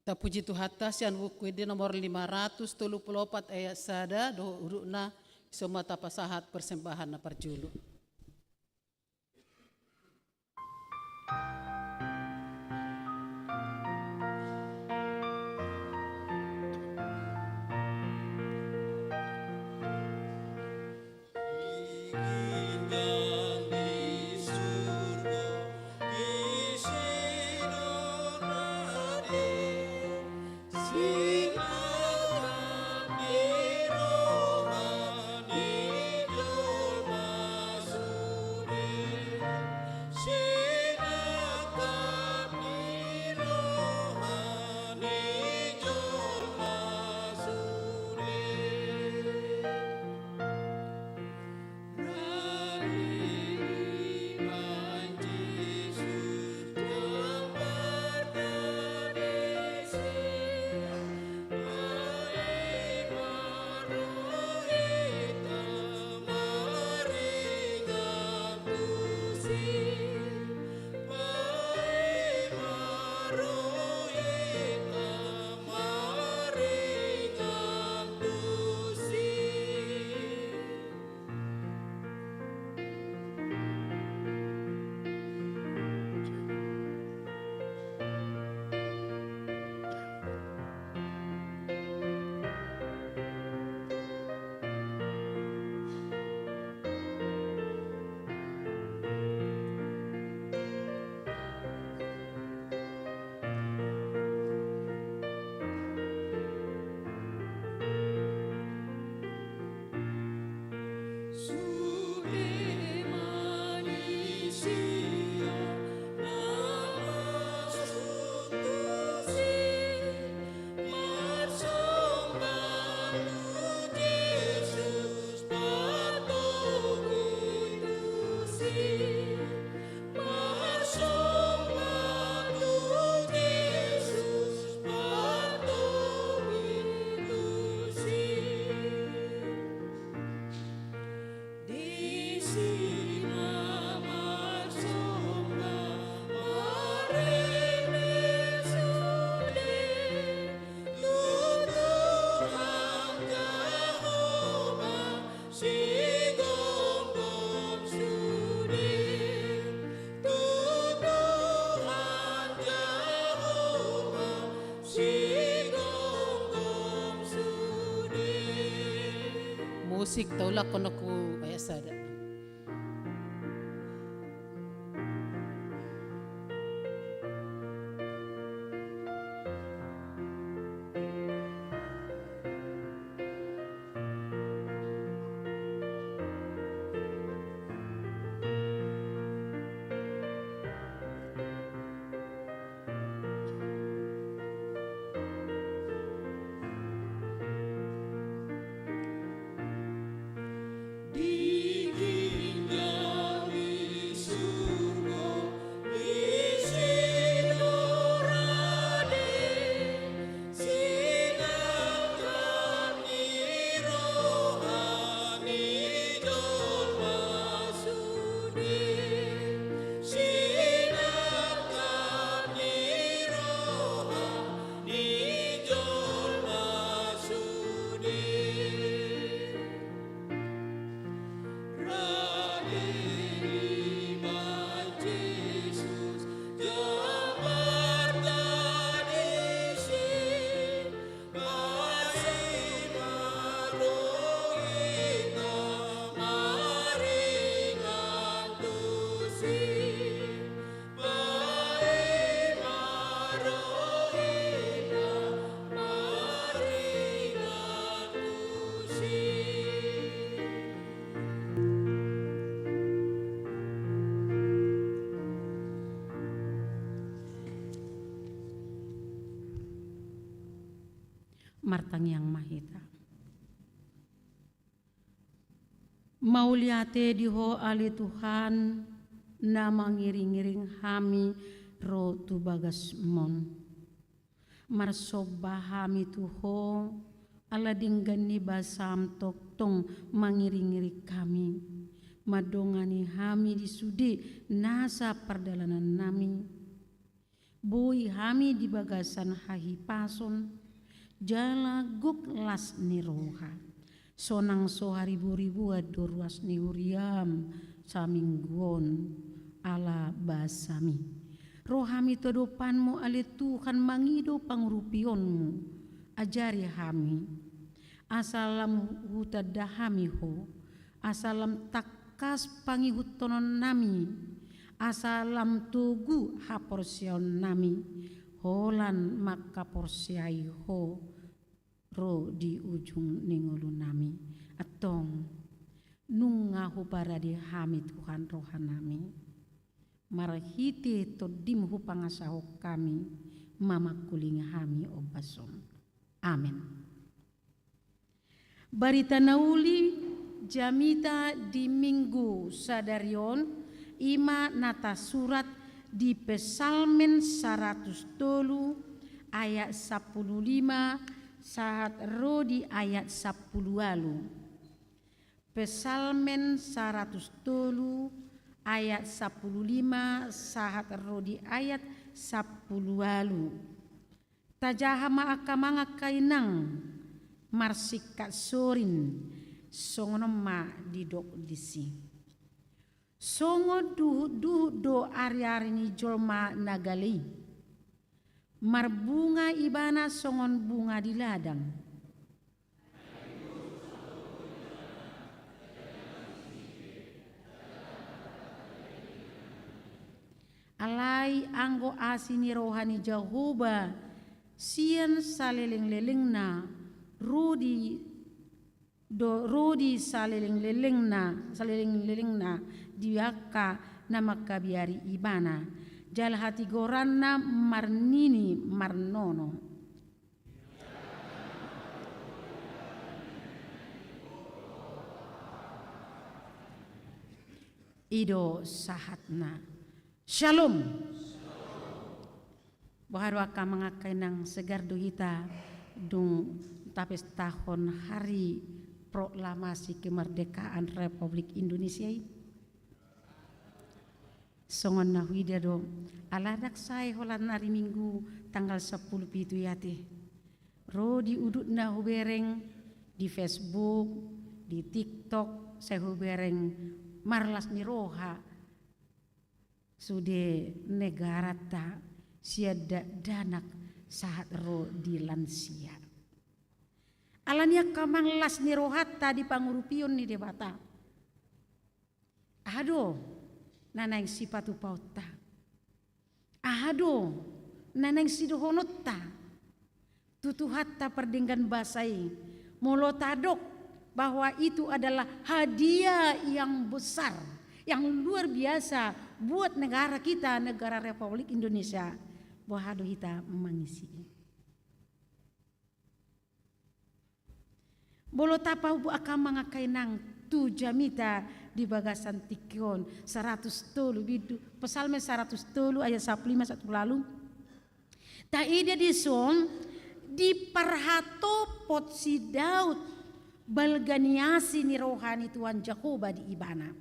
Tapuji Tuhanta sian Buku Ende nomor lima ratus tolu pulu opat ayat sada dohot hurufna, i ma tapasahat persembahan na parjolo. Musik, taulakhon ho ayat sada. Martangiang ma hita. Mauliate di Ho ale Tuhan, na mangiringiring hami ro tu bagasmon. Marsomba hami tu Ho, ala denggan ni basaM tongtong mangiringiring hami, mandongani hami di sude nasa pardalanannami. Boi hami di bagasan hahipason, jala gok las ni roha. Sonang so hariboriboan do ruas ni huriaM saminggu on, ala basami. Ro hami tu adopanMu ale Tuhan mangido pangurupionMu, ajari hami. Asa lam hutanda hami Ho, asa lam tangkas pangihuthononnami, asa lam togu haporseaonnami, holan mangkaporseai Ho ro di ujung ni ngolunami. Antong, nunga huparade hami Tuhan rohanami, marhite TondiM hupangasahon hami, mamangkulingi hami ombas on. Amen. Barita na uli jamita di Minggu sadari on, i ma na tasurat di Psalmen saratus tolu ayat sampulu lima sahat ro di ayat sampulu ualu. Psalmen saratus tolu ayat sampulu lima sahat ro di ayat sampulu ualu. Tajaha ma angka amang angka inang, marsingkat sorin, songon on ma didok disi. Songon duhutduhut do ariari ni jolma na gale i. Marbunga ibana songon bunga di ladang. Alai anggo asi ni roha ni Jahowa sian salelenglelengna ro di do, ro di salelenglelengna, salelenglelengna di angka na mangkabiari ibana. Jala hatigoranna marnini marnono. I do sahatna. Shalom. Boha do angka amang angka inang, segar do hita dung tapestahon hari proklamasi kemerdekaan Republik Indonesia i. Songon na huida do, ala ndang sae holan ari Minggu tanggal sampulu pitu i ate. Ro di udutna hubereng di Facebook, di TikTok, sai hubereng marlas ni roha sude negaranta sian dakdanak sahat ro di lansia. Alani i angka amang, las ni rohanta di pangurupion ni Debata. Aha do na naeng sipatupaonta? Aha do na naeng sidohononta tu Tuhanta pardenggan basa i, molo tadok bahwa itu adalah hadiah yang besar, yang luar biasa buat negara kita, negara Republik Indonesia? Boha do hita mangisi i? Molo tapaubuk angka amang angka inang tu jamita di bagasan tingki on, saratus tolu, bindu, Psalmen saratus tolu ayat sampulu lima sahat tu ualu. Taida dison, diparhatopot si Daud balga ni asi ni roha ni Tuhan Jahowa di ibana.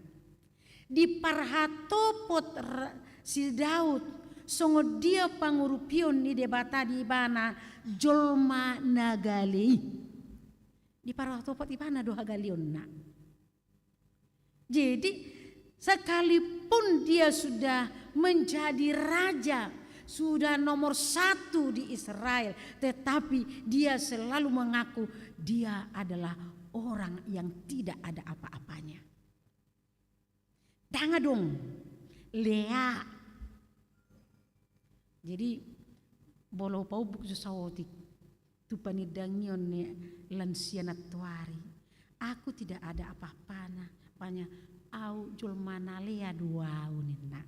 Diparhatopot r-, si Daud songon dia pangurupion ni Debata di ibana jolma na gale i. Diparhatopot ibana do hagaleonna. Jadi, sekalipun dia sudah menjadi raja, sudah nomor satu di Israel, tetapi dia selalu mengaku dia adalah orang yang tidak ada apa-apanya. Ndang adong. Lea. Jadi, molo paubuk jo saotik tu panindangion ni lansia nantoari, "Aku tidak ada apa-apana, apanya, au jolma na lea do au," ninna.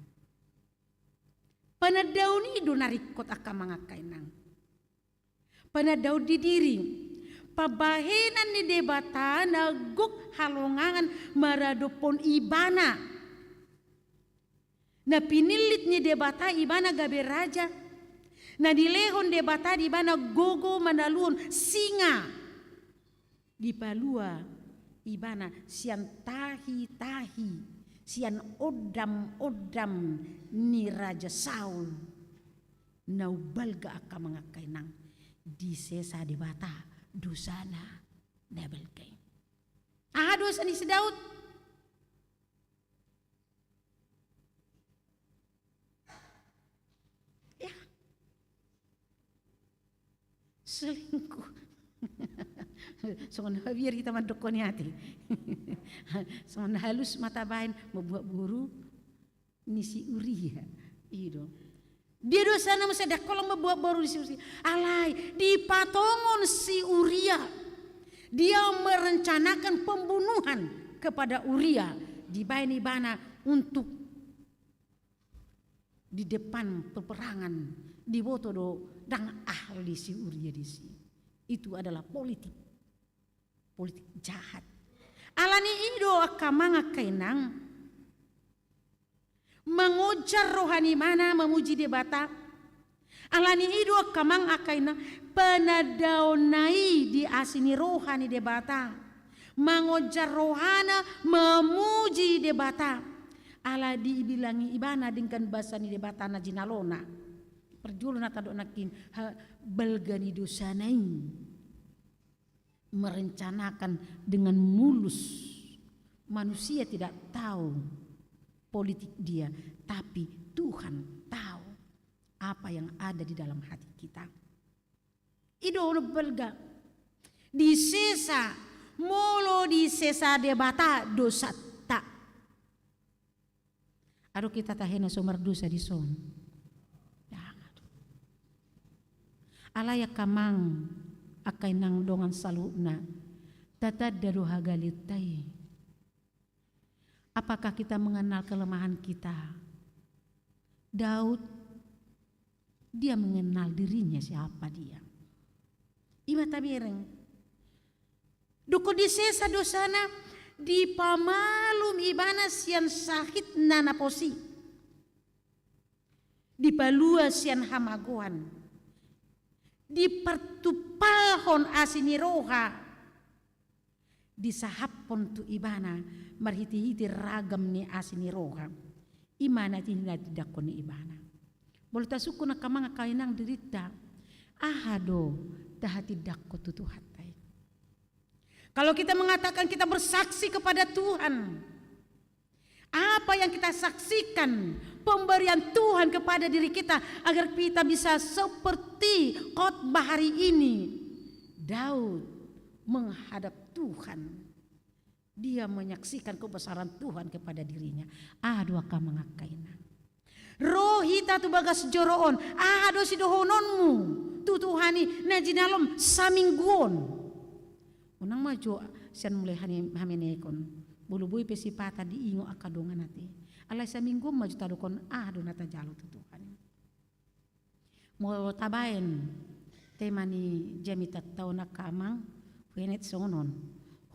Panandaon i do na ringkot angka amang angka inang. Panandaon ni diri, pambahenan ni Debata na gok halongangan maradophon ibana. Na pinillit ni Debata ibana gabe raja. Na nilehon Debata di ibana gogo manaluhon singa. Dipalua ibana sian tahi-tahi, sian ondam-ondam ni Raja Saul. Na umbalga angka amang angka inang, disesa Debata dosana na balga i. Aha dosa ni si Daud? Ya. Selingkuh. Songon na biar hita mandok on i ate. Songon na halus ma tabaen mambuat boru ni si Uria. I do. Dia dosana muse ndang holan mambuat boru ni si Uria. Alai dipatongon si Uria. Dia merencanakan pembunuhan kepada Uria. Dibaen ibana untuk di depan peperangan, diboto do ndang ahli si Uria disi. Itu adalah politik. Politik jahat. Alani i do angka amang angka inang, mangonjar roha ni ibana mamuji Debata. Alani i do angka amang angka inang, panandaonna i di asi ni roha ni Debata. Mangonjar rohana mamuji Debata. Ala dibilangi ibana denggan basa ni Debata na jinalona. Parjolo na tadok nangkin, ha, balga ni dosana i. Merencanakan dengan mulus. Manusia tidak tahu politik dia, tapi Tuhan tahu apa yang ada di dalam hati kita. I do na balga. Disesa, molo disesa Debata dosanta. Adong hita tahe na so mardosa dison? Ndang adong. Alai angka amang, angka inang dongan saluhutna, tatanda do hagaleonta i. Apakah kita mengenal kelemahan kita? Daud, dia mengenal dirinya siapa dia. I ma tabereng. Dung disesa dosana, dipamalum ibana sian sahitna na pos i. Dipalua sian hamagoan. Dipartumpalhon asi ni roha. Disahaphon tu ibana marhitehite ragam ni asi ni roha. I ma na tindanghon ni ibana. Molo tasungkun angka amang angka inang dirinta, aha do tahatindanghon tu Tuhanta i? Kalau kita mengatakan kita bersaksi kepada Tuhan, apa yang kita saksikan, pemberian Tuhan kepada diri kita, agar kita bisa seperti khotbah hari ini, Daud menghadap Tuhan. Dia menyaksikan kebesaran Tuhan kepada dirinya. Aha do angka amang angka inang? Ro hita tu bagas joro on, aha do sidohononmu tu Tuhan i na jinalom saminggu on? Unang ma jo sian mulai hamenekon. Molo boi pe sipata diingot angka dongan ate. Alai saminggu on ma jo tadok on aha do na tajalo tu Tuhan i. Molo tabaen tema ni jamitanta on angka amang, huenget songon on.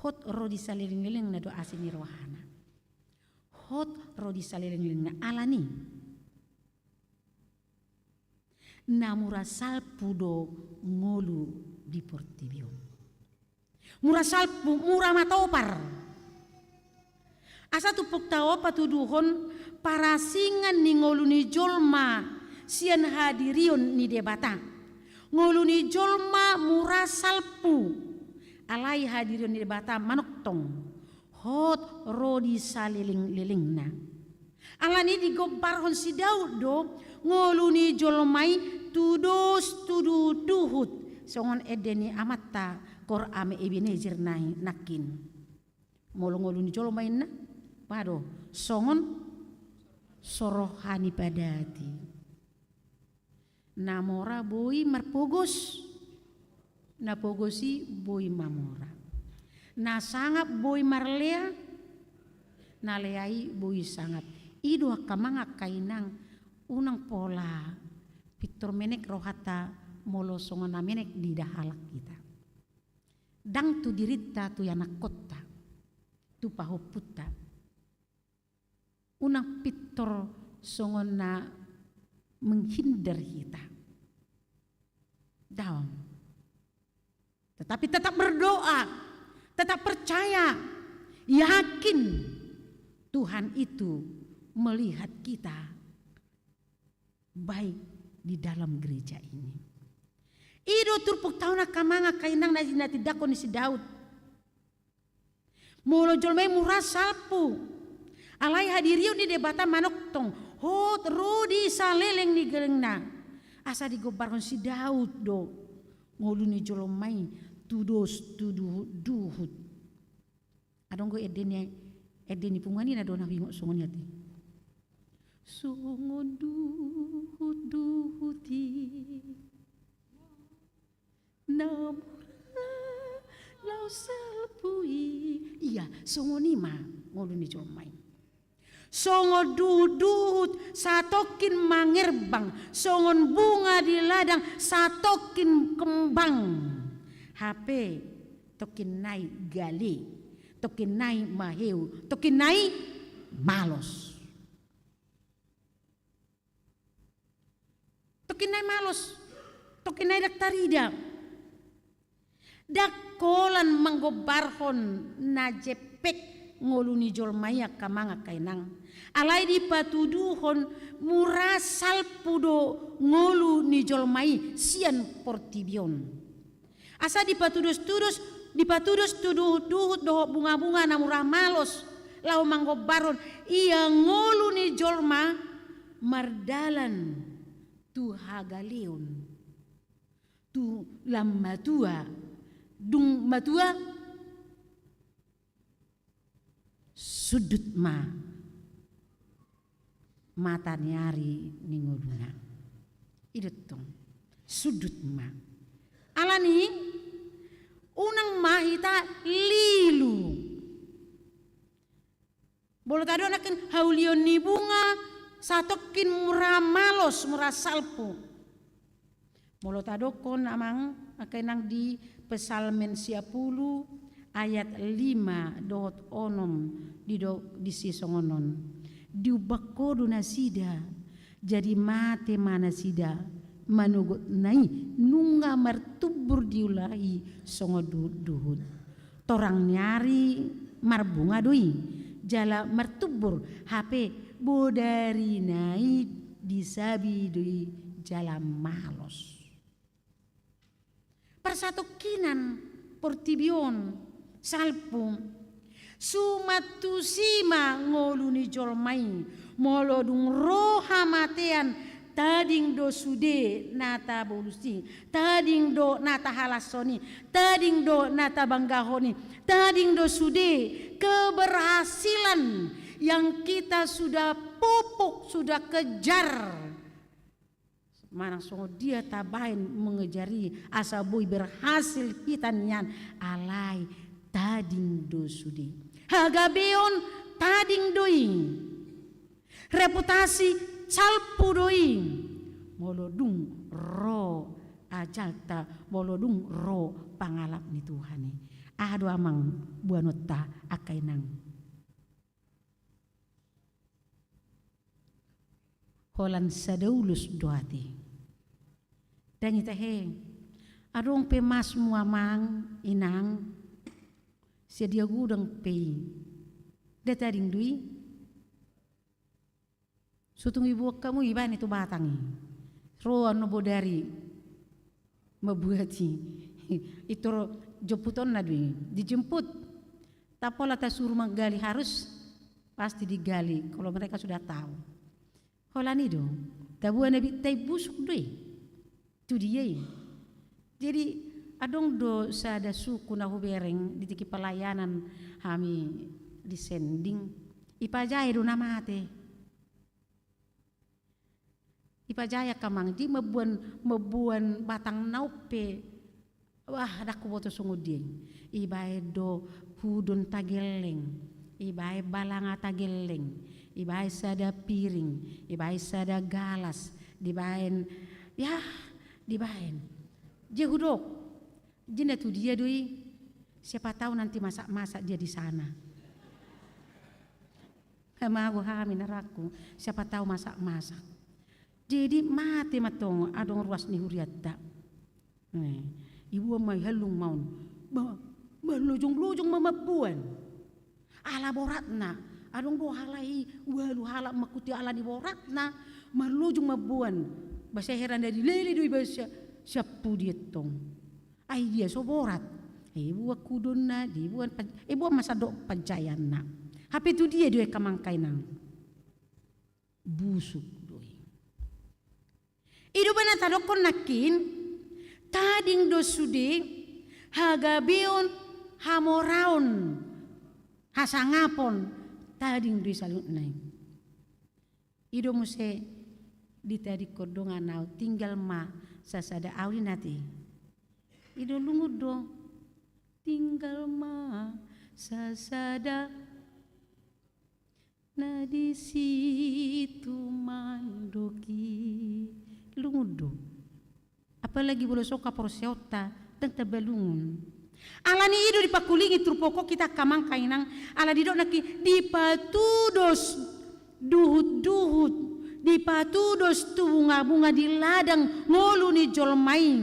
Hot ro di salelenglelengna do asi ni rohana. Hot ro di salelenglelengna, alani na mura salpu do ngolu di portibi on. Mura salpu, mura matopar. Asa turpuk tao patuduhon parasingan ni ngolu ni jolma sian hadirion ni Debata. Ngolu ni jolma mura salpu. Alai hadirion ni Debata manongtong. Hot ro di salelenglelengna. Alani digombarhon si Daud do ngolu ni jolma i tudos tuduhut songon ende ni amanta Kor ame Ebenezer nai nangkin. Molo ngolu ni jolma inna, aha do, songon so roha ni padati. Na mora boi marpogos, na pogos i boi mamora. Na sangap boi marlea, na lea i boi sangap. I do angka amang angka inang, unang pola pintor menek rohanta molo songon na menek diida halak hita. Ndang tu dirinta, tu ianakkonta, tu pahompunta. Unang pintor songon na menghindar hita. Daong. Tetapi tetap berdoa, tetap percaya, yakin Tuhan itu melihat kita baik di dalam gereja ini. I do turpuk taon angka amang angka inang na tindanghon ni si Daud. Molo jolma i mura salpu, alai hadirion ni Debata manongtong, hot ro di saleleng ni lelengna. Asa digombarhon si Daud do ngolu ni jolma i tudos tu duhut-duhut. Adong do ende ni, ende ni punguan i na do na huingot songon i ate. Songon duhut-duhut i na mura laho salpu i. Ia, songon i ma ngolu ni jolma i. Songon duhut-duhut satongkin mangerbang, songon bunga di ladang satongkin kembang. Hape tongkin nai gale, tongkin nai maheu, tongkin nai malos. Tongkin nai malos, tongkin nai ndang tarida. Ndang holan manggombarhon na jempek ngolu ni jolma i angka amang angka inang. Alai dipatuduhon mura salpu do ngolu ni jolma i sian portibi on. Asa dipatudos-tudos, dipatudos tu duhut-duhut dohot bunga-bunga na mura malos, laho manggombarhon ia ngolu ni jolma mardalan tu hagaleon, tu lam matua, dung matua, sundut ma mata ni ari ni ngoluna. I do tong, sundut ma. Alani i unang ma hita lilu. Molo tadok nangkin haulion ni bunga satongkin mura malos, mura salpu. Molo tadokkon amang angka inang di Psalmen sia pulu ayat lima dohot onom, didok disi songon on. Diumbak Ho do nasida, jadi mate ma nasida, manogot na i nunga martumbur di ulahi songon duhut-duhut. Torang ni ari marbunga do i, jala martumbur, hape bodari na i disabi do i jala malos. Parsatongkinan portibi on salpu. Suman tusi ma ngolu ni jolma i, molo dung ro hamatean, tading do sude na tabolus i, tading do na tahalashon i, tading do na tabanggahon i, tading do sude keberhasilan yang kita sudah pupuk, sudah kejar. Manang songon dia tabaen mengejar i asa boi berhasil hita nian, alai tading do sude. Hagabeon tading do i. Reputasi salpu do i. Molo dung ro ajalta, molo dung ro pangalap ni Tuhan i. Aha do amang boanonta angka inang? Holan sada ulos do ate. Ndang i tahe. Adong pe masmu amang, inang, sadia godang pe i. Nda tading do i. So tung iboan hamu i, ibaen i tu batang i. Ro annon bodari mambuat i. Pintor jomputonna do i, dijemput. Ndang pola tasuru manggali, harus pasti digali kalau mereka sudah tahu. Holan i do, taboan na bintai busuk do i. Tu dia i. Jadi adong do sada suku na hubereng di tingki pelayanan hami di Sending. Ipajae do na mate. Ipajae angka amang, di mamboan, mamboan batang na on pe, wah, ndang huboto songon dia i. Ibaen do hudon tagelleng, ibaen balanga tagelleng, ibaen sada piring, ibaen sada galas, dibaen, ya, dibaen. Dia hudok, dia na tu dia do i, siapa tahu nanti masak-masak dia di sana. Hamago hami narangku, siapa tahu masak-masak. Jadi mate ma tong adong ruas ni hurianta. Eh, iboan ma i, hallung ma on. Ba, marlojong-lojong ma mamboan. Ala boratna, adong do halak i ualu halak mangkuti ala ni boratna, marlojong mamboan. Bahasa heran dari lele do iba sian pudi antong. Ai dia so borat. Eh, boan hudonna, di boan pan-, eh, boan ma sandok panjaeanna. Hape tu dia do i angka amang inang? Busuk do i. I do umbahen na tadokkon nangkin, tading do sude hagabeon, hamoraon, hasangapon, tading do i saluhutna i. I do muse ditadingkon dongan ahu, tinggal ma sasada ahu ninna ate. I do lungun do. Tinggal ma sasada na di situ mandok i. Lungun do. Apalagi molo so haporseaonta, ndang tamba lungun. Alani i do dipangkulingi turpuk on hita angka amang inang, ala didok nangkin dipatudos duhut-duhut, dipatudos tu bunga-bunga di ladang ngolu ni jolma i.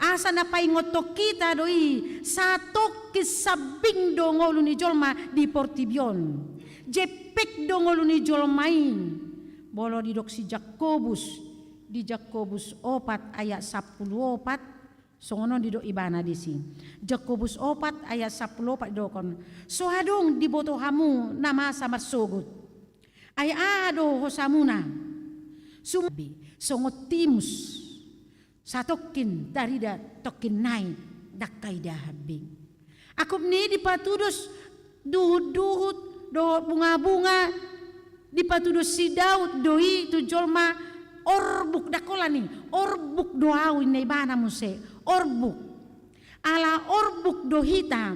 Asa na paingothon hita do i, satongkin sambing do ngolu ni jolma di portibi on. Jempek do ngolu ni jolma i. Molo didok si Jakobus, di Jakobus opat ayat sampulu opat, songon on didok ibana disi. Jakobus opat ayat sampulu opat didok on, so adong diboto hamu na masa marsogot. Ai aha do hosamuna? Sumbi, songon timus. Satongkin tarida, tongkin nai ndang taidahan be. Angkup ni i dipatudos duhut-duhut dohot bunga-bunga, dipatudos si Daud do i tu jolma orbuk, ndang holan i, orbuk do ahu ninna ibana muse, orbuk. Ala orbuk do hita,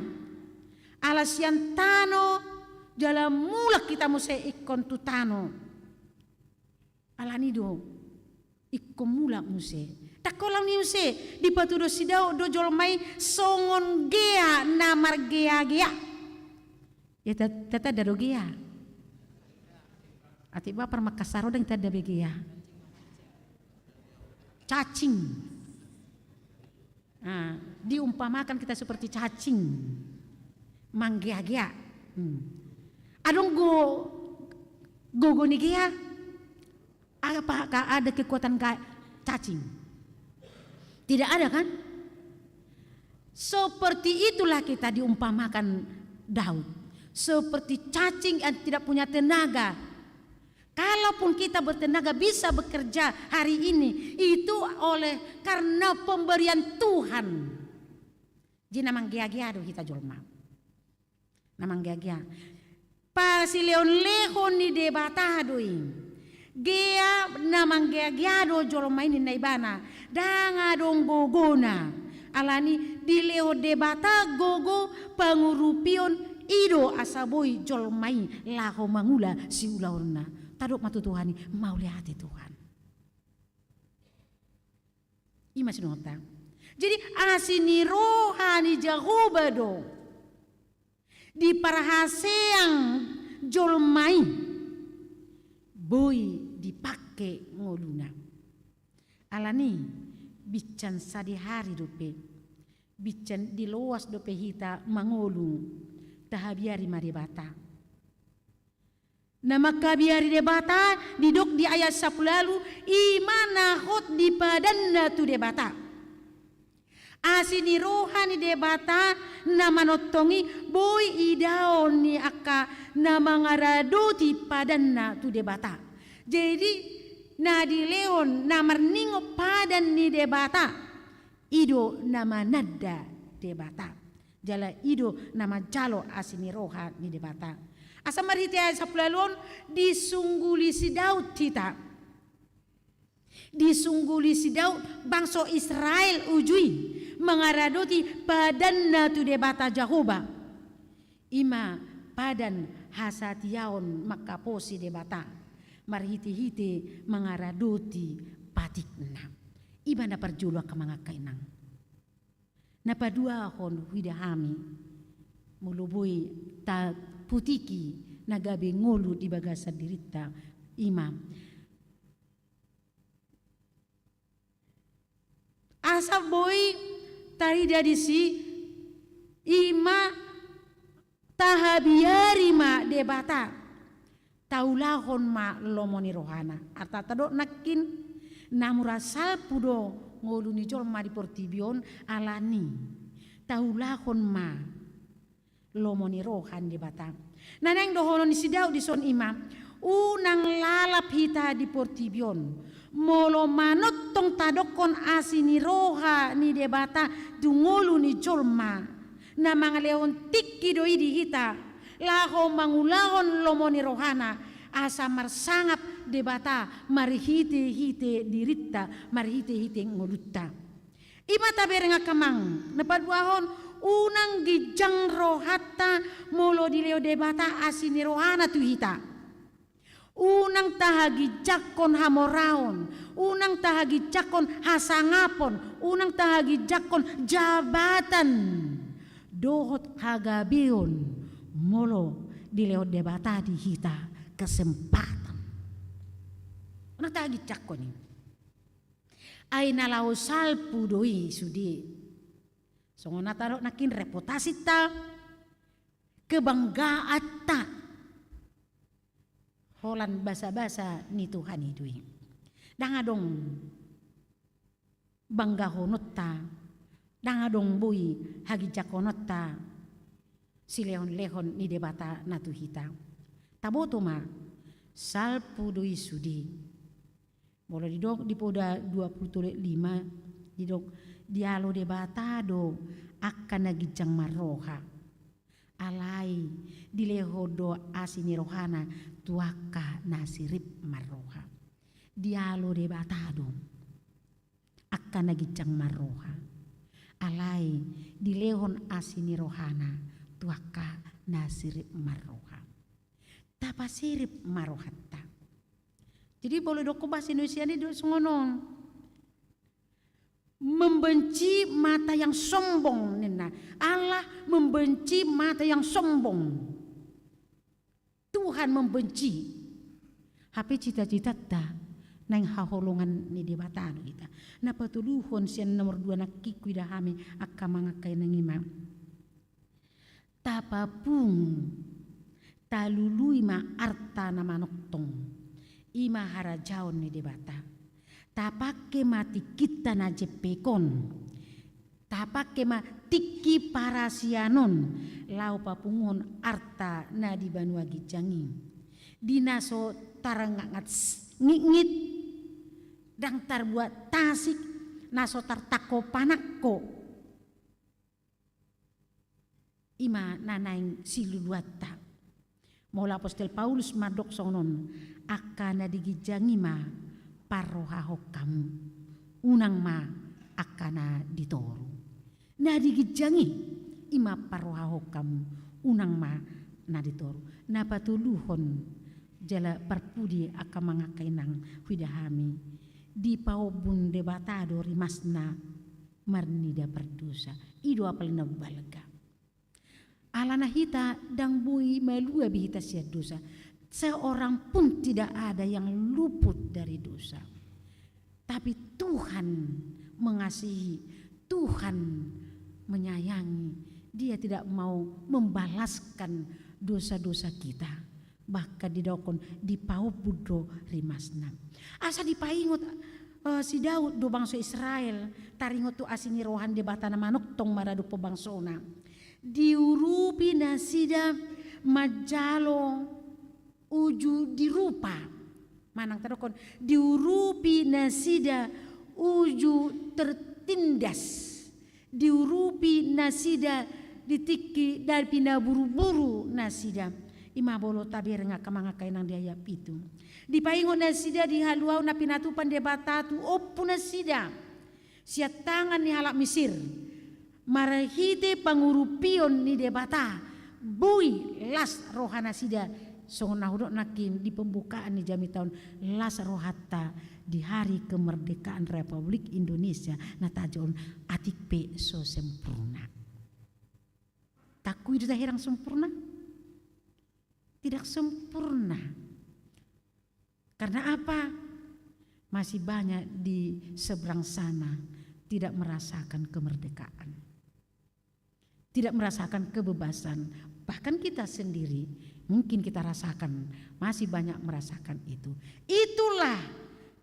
ala sian tano jala mulak hita muse ingkon tu tano. Alani do ingkon mulak muse. Ndang holan i muse, dipatudos si Daud do jolma i songon gea na margea-gea. Ia ta-, tatanda do gea? Atik ba parmakassar on ndang tanda be gea. Cacing. Nah, diumpamakan kita seperti cacing. Manggea-gea. Hmm. Adong go-, gogo ni gea? Apakah ada kekuatan ga-, cacing? Tidak ada, kan? Seperti itulah kita diumpamakan Daud. Seperti cacing yang tidak punya tenaga. Kalaupun kita bertenaga, bisa bekerja hari ini, itu oleh karena pemberian Tuhan. Jadi na manggea-gea do hita jolma. Na manggea-gea. Pasilehon-lehon ni Debata do i. Gea na manggea-gea do jolma i ninna ibana. Ndang adong gogona. Alani dilehon Debata gogo pangurupion i do asa boi jolma i laho mangula siulaonna. Tadok ma tu Tuhan i, mauliate Tuhan. I ma sinonta. Jadi asi ni roha ni Jahowa do diparhaseang jolma i boi dipangke ngoluna. Alani bincan sadihari dope, bincan di loas dope hita mangolu, tahabiari ma Debata. Na mangkabiari Debata, didok di ayat sampulu ualu, i ma na hot di padanna tu Debata. Asi ni roha ni Debata na manongtong i boi idaon ni angka na mangaradoti padanna tu Debata. Jadi, na dilehon na marningot padan ni Debata, i do na mananda Debata. Jala i do na manjalo asi ni roha ni Debata. Asa marhite ayat sampulu ualu on, disungguli si Daud hita. Disungguli si Daud bangso Israel uju i mangaradoti padanna tu Debata Jahowa. I ma padan hasatiaon mangkaposi Debata marhite-hite mangaradoti patikna. I ma na parjolo angka amang, angka inang. Na paduahon huida hami, molo boi taputiki na gabe ngolu di bagasan dirinta, i ma. Asa boi tarida disi, i ma tahabiari ma Debata, taulahon ma lomo ni rohana. Arta tadok nangkin, Na mura salpu do ngolu ni jolma di portibi on, alani taulahon ma lomo ni roha ni Debata. Na naeng dohonon ni si Daud dison i ma, unang lalap hita di portibi on, molo manongtong tadokkon asi ni roha ni Debata tu ngolu ni jolma, na mangalehon tingki do i di hita laho mangulahon lomo ni rohana, asa marsangap Debata marhitehite dirinta, marhitehite ngolunta. I ma, tabereng angka amang, na paduahon, unang ginjang rohanta molo dilehon Debata asi ni rohana tu hita. Unang tahaginjangkon hamoraon, unang tahaginjangkon hasangapon, unang tahaginjangkon jabatan dohot hagabeon molo dilehon Debata di hita kesempatan. Unang tahaginjangkon i. Ai na laho salpu do i sude. Songon na tadok nangkin reputasinta, kebanggaanta, holan basabasa ni Tuhan i do i. Ndang adong banggahononta, ndang adong boi haginjangkononta silehonlehon ni Debata na tu hita. Taboto ma, salpu do i sude. Molo didok di Poda dua pulu tolu ayat lima, didok, dialo Debata do angka na ginjang marroha. Alai dilehon do asi ni rohana tu angka na sirip marroha. Dialo Debata do angka na ginjang marroha. Alai dilehon asi ni rohana tu angka na sirip marroha. Tapasirip ma rohanta. Jadi, molo didok bahasa Indonesiana do songon on. Membenci mata yang sombong, ninna. Allah membenci mata yang sombong. Tuhan membenci. Hape cita-citanta naeng haholongan ni Debata do hita. Na patoluhon sian nomor dua nangkin huida hami angka amang angka inang i ma. Tapapungu, talului ma arta na manongtong, i ma harajaon ni Debata. Tapangke ma tingkinta na jempek on, tapangke ma tingki parasian on, laho papunguhon arta na di banua ginjang i. Di na so tarngatngat s-, ngitngit, ndang tarbuat tasik, na so tartangko panangko. I ma na naeng siluluanta. Molo Apostel Paulus mandok songon on, angka na di ginjang i ma parrohahon hamu, unang ma angka na di toru. Na di ginjang i, i ma parrohahon hamu, unang ma na di toru. Na patoluhon jala parpudi angka amang angka inang huida hami, dipaombun Debata do rimasna marnida pardosa. I do apala na balga. Alana hita ndang boi malua be hita sian dosa. Seorang pun tidak ada yang luput dari dosa. Tapi Tuhan mengasihi, Tuhan menyayangi. Dia tidak mau membalaskan dosa-dosa kita. Bahkan didokkon dipaombun do rimasna. Asa dipaingot, eh, si Daud do bangso Israel, taringot tu asi ni roha ni Debata na manongtong maradophon bangsona. Diurupi nasida manjalo uju dirupa. Manang tadokkon, diurupi nasida uju tertindas. Diurupi nasida di tingki na pinaburu-buru nasida. I ma molo tabereng angka amang angka inang di ayat pitu. Dipaingot nasida di haluaon na pinatupa ni Debata tu ompu nasida sian tangan ni halak Misir. Marhite pangurupion ni Debata, boi las roha nasida, songon na hudok nangkin di pembukaan ni jamita on, las rohanta di hari kemerdekaan Republik Indonesia na tajou on, atik pe so sempurna. Takkui do tahe ndang sempurna? Tidak sempurna. Karena apa? Masih banyak di seberang sana tidak merasakan kemerdekaan. Tidak merasakan kebebasan. Bahkan kita sendiri mungkin kita rasakan, masih banyak merasakan itu. Itulah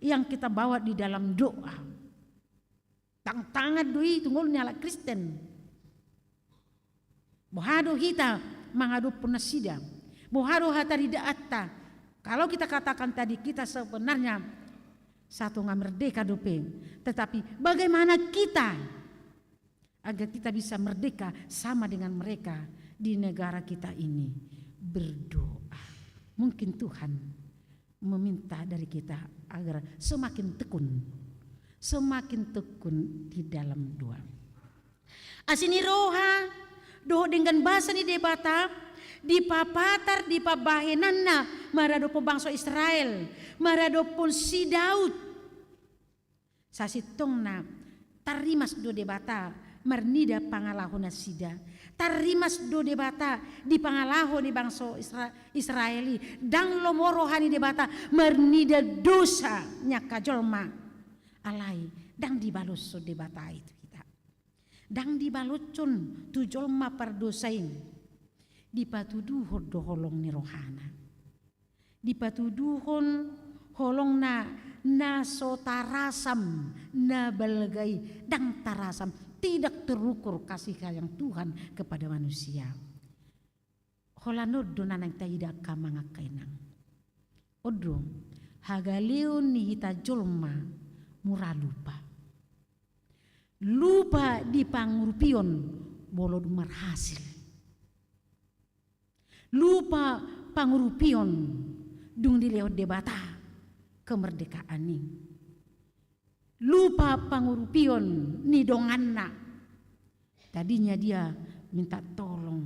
yang kita bawa di dalam doa. Tantangan do i tu ngolu ni halak Kristen. Boha do hita mangadophon nasida? Boha do hataridaanta? Kalau kita katakan tadi, kita sebenarnya satonga merdeka dope. Tetapi bagaimana kita agar kita bisa merdeka sama dengan mereka di negara kita ini? Berdoa. Mungkin Tuhan meminta dari kita agar semakin tekun, semakin tekun di dalam doa. Asi ni roha dohot denggan basa ni Debata dipapatar di pambahenanna maradophon bangso Israel, maradophon si Daud. Sasintongna tarrimas do Debata marnida pangalaho nasida. Tarrimas do Debata di pangalaho ni bangso Isra-, Israel i. Ndang lomo roha ni Debata marnida dosa ni angka jolma. Alai ndang dibaloshon Debata i tu hita. Ndang dibaloshon tu jolma pardosa i. Dipatuduhon do holong ni rohana. Dipatuduhon holongna na so tarasam na balga i, ndang tarasam, tidak terukur kasih sayang Tuhan kepada manusia. Holan on do na naeng taida angka amang angka inang. On do, hagaleon ni hita jolma mura lupa. Lupa di pangurupion molo dung marhasil. Lupa pangurupion dung dilehon Debata kemerdekaan i. Lupa pangurupion ni donganna. Tadinya dia minta tolong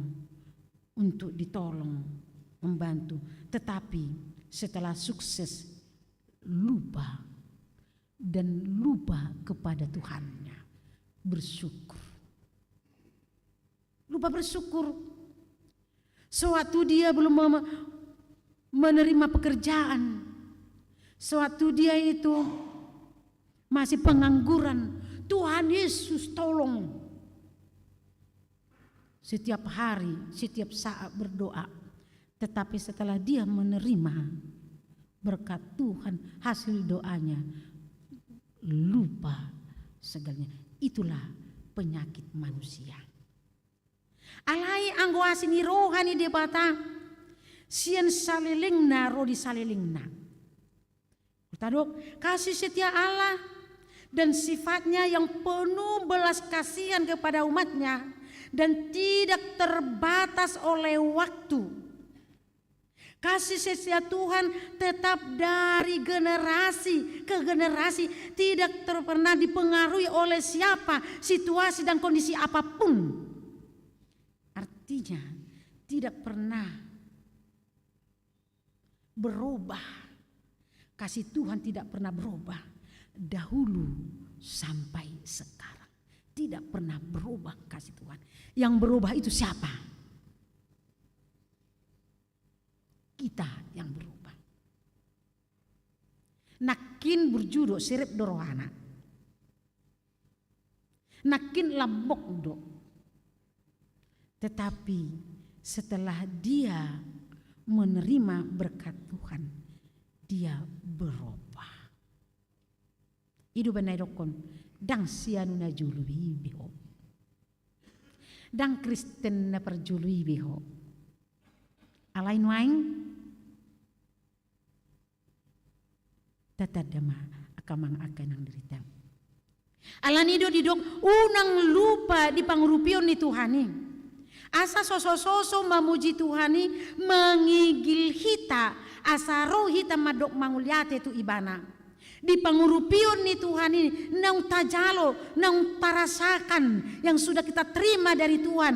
untuk ditolong, membantu. Tetapi setelah sukses, lupa dan lupa kepada Tuhannya. Bersyukur. Lupa bersyukur. Sewaktu dia belum mem-, menerima pekerjaan, sewaktu dia itu masih pengangguran, "Tuhan Yesus, tolong." Setiap hari, setiap saat berdoa. Tetapi setelah dia menerima berkat Tuhan, hasil doanya, lupa segalanya. Itulah penyakit manusia. Alai anggo asi ni roha ni Debata, sian salelengna ro di salelengna. Tadok, kasih setia Allah dan sifat-Nya yang penuh belas kasihan kepada umat-Nya dan tidak terbatas oleh waktu. Kasih setia Tuhan tetap dari generasi ke generasi, tidak ter-, pernah dipengaruhi oleh siapa, situasi dan kondisi apapun. Artinya, tidak pernah berubah. Kasih Tuhan tidak pernah berubah. Dahulu sampai sekarang. Tidak pernah berubah kasih Tuhan. Yang berubah itu siapa? Kita yang berubah. Nangkin burju do, serep do rohana. Nangkin lambok do. Tetapi setelah dia menerima berkat Tuhan, dia berubah. I do umbahen na didokkon, ndang sianu na jolo i be ho. Ndang Kristen na parjolo i be ho. Alai nuaeng, tatanda ma angka amang angka inang di rohanta. Alani do didok, unang lupa di pangurupion ni Tuhan i. Asa sosososo mamuji Tuhan i mangigil hita, asa ro hita mandok mauliate tu Ibana. Di pangurupion ni Tuhan i, naung tajalo, naung tarasakan, yang sudah kita terima dari Tuhan,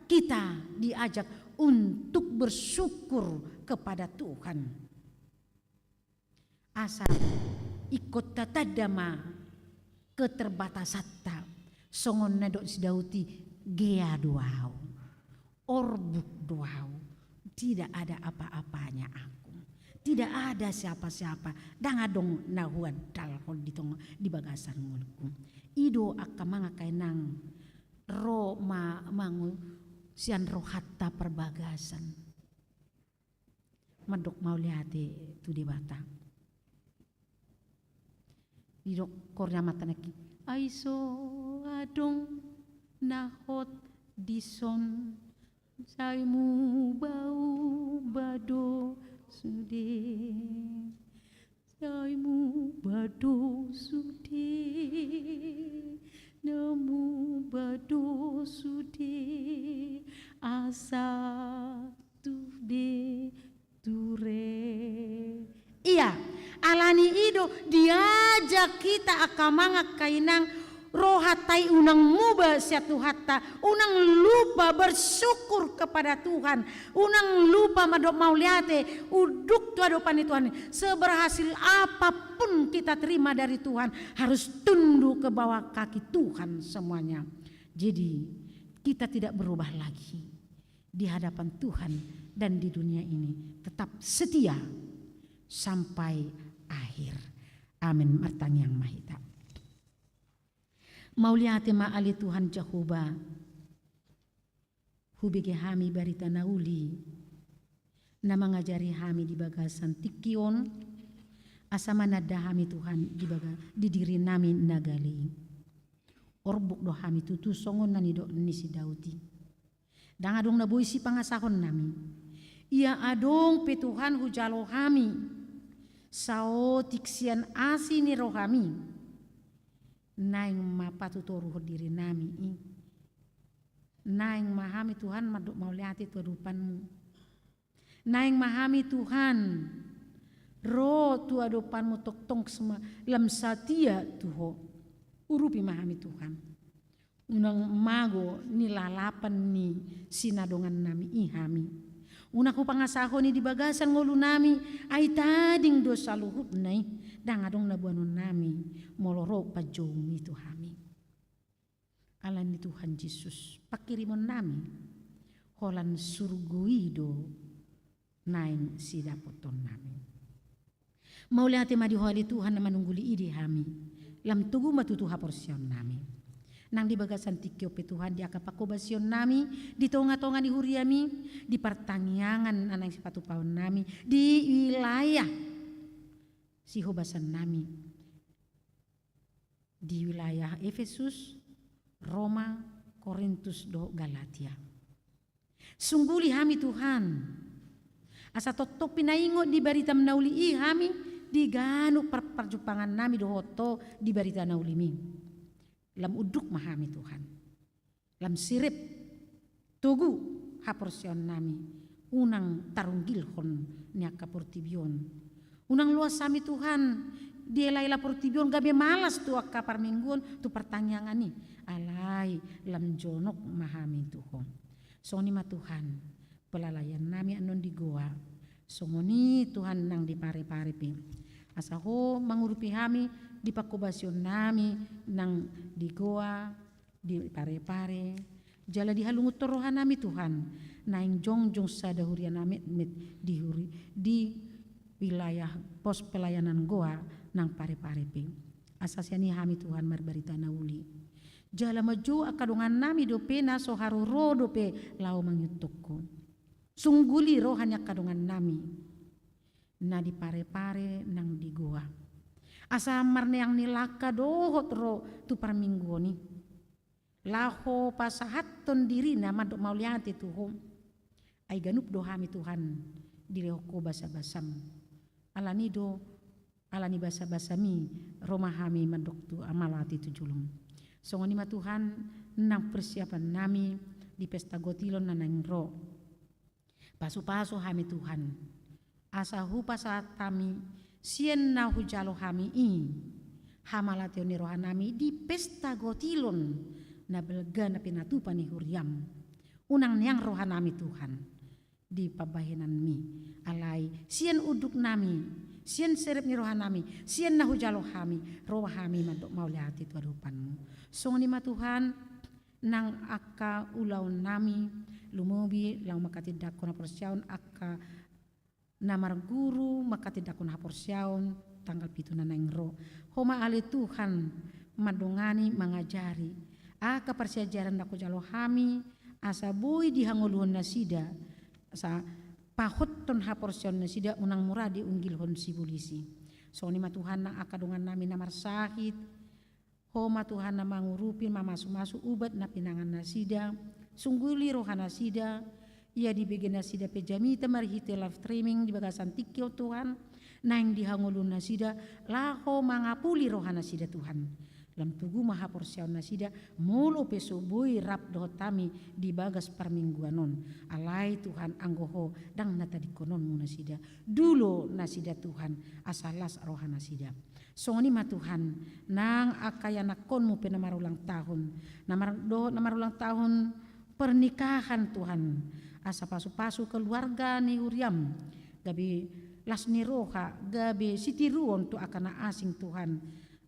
kita diajak untuk bersyukur kepada Tuhan. Asa ingkon tatanda ma keterbatasanta, songon na didok si Daud i, gea do ahu, orbuk do ahu, tidak ada apa-apanya aku, tidak ada siapa-siapa, ndang adong na huandalhon di tong-, di bagasan ngolungku. I do angka amang angka inang ro ma-, mangu-, sian rohanta parbagasan. Mandok mauliate tu Debata. Didok korna mata nangkin, ai so adong na hot dison, sai muba-uba do sude. Sai muba do sude, na muba do sude, asa sude ture. Ia, alani i do diajak hita angka amang angka inang, rohanta i unang muba sian Tuhanta, unang lupa bersyukur kepada Tuhan, unang lupa mandok mauliate, unduk tu adopan ni Tuhan. Seberhasil apapun kita terima dari Tuhan, harus tunduk ke bawah kaki Tuhan semuanya. Jadi, kita tidak berubah lagi di hadapan Tuhan dan di dunia ini. Tetap setia sampai akhir. Amin. Martangiang ma hita. Mauliate ma ale Tuhan Jahowa, hubege hami barita na uli, na mangajari hami di bagasan tingki on, asa mananda hami Tuhan di baga-, di diri nami na gale i. Orbuk do hami tutu songon na nidok ni si Daud i. Ndang adong na boi sipangasahon nami. Ia adong pe Tuhan hujalo hami, saotik sian asi ni rohami. Naeng ma patutoruhon diri nami i. Naeng ma hami Tuhan mandok mauliate tu adopanmu. Naeng ma hami Tuhan ro tu adopanmu tongtong sema-, lam satia tu ho. Urupi ma hami Tuhan. Unang mago ni lalapan ni sinadongan nami i hami. Unang hupangasahon i di bagasan ngolu nami, ai tading do saluhutna i, ndang adong na boanon nami, molo ro panjoumu i tu hami. Alani Tuhan Jesus, pangkirimon nami, holan surgo i do naeng sidapoton nami. Mauliate ma di ho ale Tuhan na manungguli i di hami, lam togu ma tutu haporseaon nami. Nang di bagasan tingki on pe Tuhan di angka panghobasion nami, di tonga-tonga ni huriami, di partangiangan na naeng sipatupaon nami, di wilayah sihobasan nami. Di wilayah Efesus, Roma, Korintus dohot Galatia. Sungguli hami Tuhan. Asa tongtong pinaingot di baritam na uli i hami di ganup par-, parjumpangan nami dohot ho di barita na ulimi. Lam unduk ma hami Tuhan. Lam sirip, togu haporseaon nami, unang tarunggilhon ni angka portibi on. Unang loas hami Tuhan, diela-ela portibi on gabe malas tu angka parmingguon, tu partangiangan i, alai lam jonok ma hami tu ho. Songon i ma Tuhan, pelayanan nami annon di goa, songon i Tuhan nang di Parepare pe. Asa ho mangurupi hami di panghobasion nami nang di goa, di Parepare, jala dihalungunhon roha nami Tuhan, naeng jongjong sada huria na metmet di huri-, di wilayah pos pelayanan goa nang Parepare pe. Asa sian i hami Tuhan marbarita na uli. Jala manjou angka dongan nami dope na so haroro dope laho mangihuthon ho. Sungguli roha ni angka dongan nami na di Parepare nang di goa. Asa marneang ni langka dohot ro tu parmingguon i. Laho pasahathon dirina mandok mauliate tu ho. Ai ganup do hami Tuhan, dilehon ho basabasam. Alani do, alani basabasami, ro ma hami mandok tu mauliate tu jolom. Songon i ma Tuhan, nang persiapan nami di pesta gotilon na naeng ro. Pasupasu hami Tuhan, asa hupasahat hami sian na hujalo hami i, hamalateon ni roha nami di pesta gotilon na balga na pinatupa ni huriam. Unang neang roha nami Tuhan di pambahenanmi, alai sian unduk nami, sian serep ni roha nami, sian na hujalo hami, ro hami mandok mauliate tu adopanmu. Songon i ma Tuhan, nang angka ulaon nami, lumobi laho manghatindanghon haporseaon angka na marguru manghatindanghon haporseaon tanggal pitu na naeng ro. Ho ma ale Tuhan mandongani mangajari angka parsiajaran na hujalo hami, asa boi dihangoluhon nasida, asa pahothon haporseaon nasida unang mura diunggilhon sibolis i. Songon i ma Tuhan nang angka dongan nami na marsahit, Ho ma Tuhan na mangurupi, mamasumasu ubat na pinangan nasida, sungguli roha nasida, ia dibege nasida pe jamita marhite live streaming di bagasan tingki on Tuhan, naeng di hangoluan nasida, laho mangapuli roha nasida Tuhan. Lam tugu ma haporseaon nasida, molo pe so boi rap dohot hami di bagas parmingguan on. Alai Tuhan anggo Ho, ndang na tadingkononmu nasida. Dulo nasida Tuhan, asa las roha nasida. Songon i ma Tuhan, nang angka ianakkonmu pe na marulang tahun, na mar-, dohot na marulang tahun pernikahan Tuhan, asa pasupasu keluarga ni huriam, gabe las ni roha, gabe sitiruon tu angka na asing Tuhan,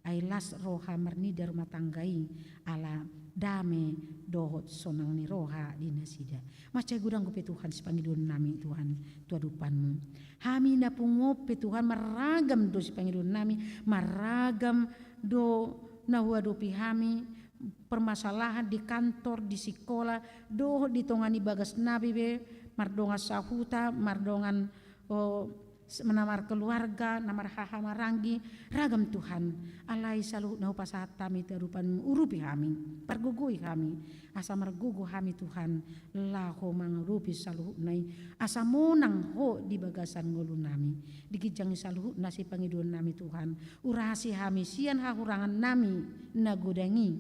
ai las roha marnida rumah tangga i, ala dame dohot sonang ni roha di nasida. Mansai godang dope Tuhan sipangidoan nami Tuhan tu adopanmu. Hami na pungu on pe Tuhan marragam do sipangidoan nami, marragam do na huadopi hami, permasalahan di kantor, di sikola, dohot di tonga ni bagas nami be, mardongan sahuta, mardongan, o, s-, na markeluarga, na marhaha maranggi, ragam Tuhan. Alai saluhutna hupasahat hami tu adopanmu, urupi hami, pargogoi hami, asa margogo hami Tuhan, laho mangurupi saluhutna i, asa monang Ho di bagasan ngolu nami. Di ginjang ni saluhutna sipangidoan nami Tuhan, urasi hami sian hahurangan nami na godang i.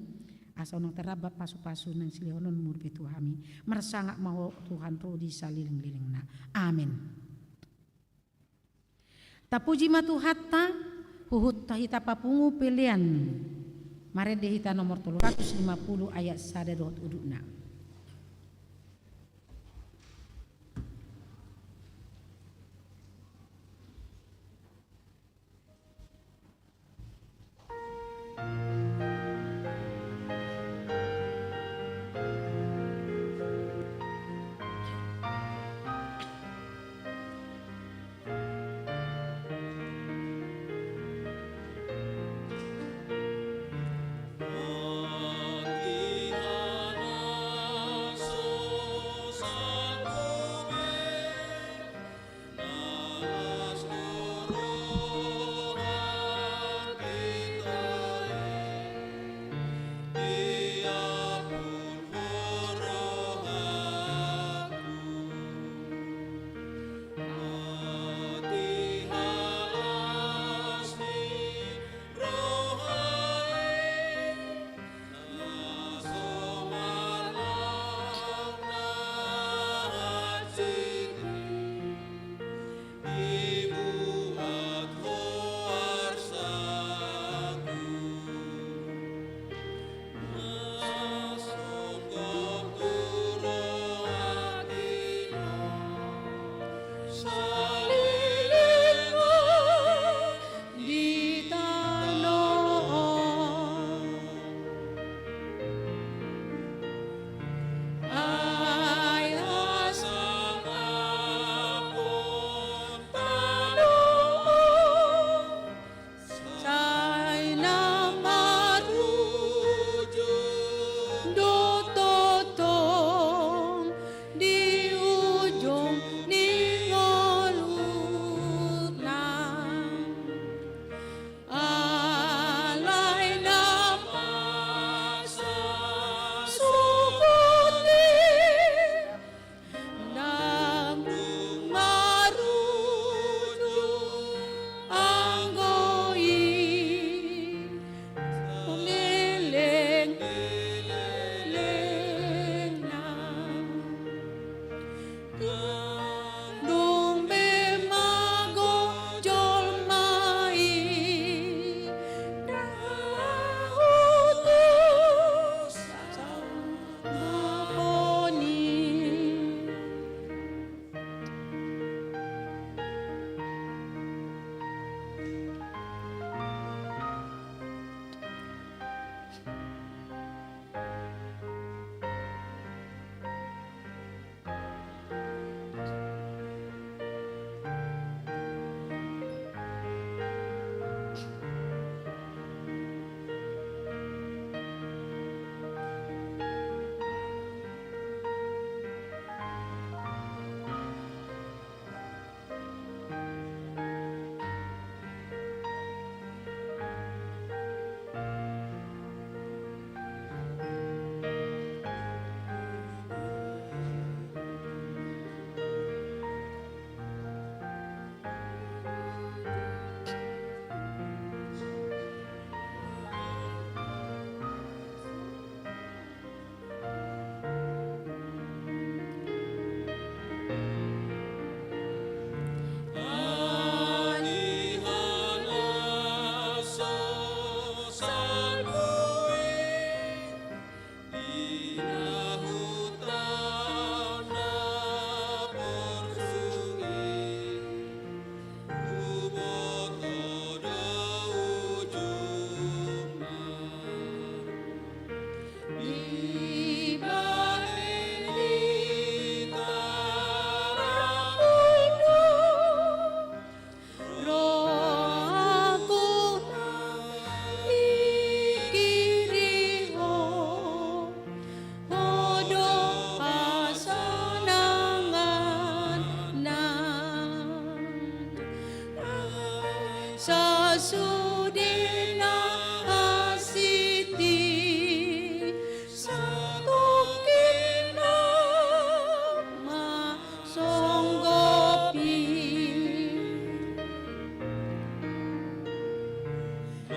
Asa unang tarlambat pasupasu naeng silehononmu dope tu hami. Marsangap ma Ho Tuhan ro di salelenglelengna. Amen. Tapuji ma Tuhanta, huhut hita papungu pelean. Marende hita nomor tolu ratus lima puluh ayat sada dohot udutna. Salpu i, di na huta na porsuk i, huboto do ujungna. Dibahen hita rambu do, rohangku mangkiri Ho, Ho do hasonanganna. Sasudena hansit i, satongkin nama songgop i.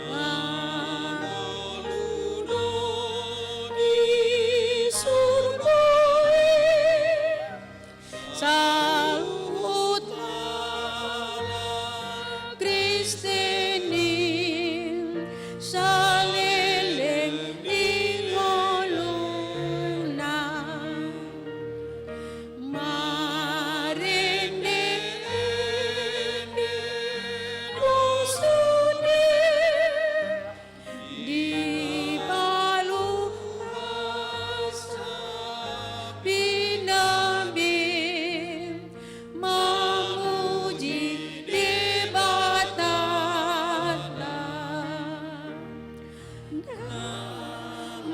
Mangolu do di surgo i, saluhut halak Kristen i, saleleng ni ngoluna. Marende-ende do sude di palu rasa pinabim, mamuji Debata.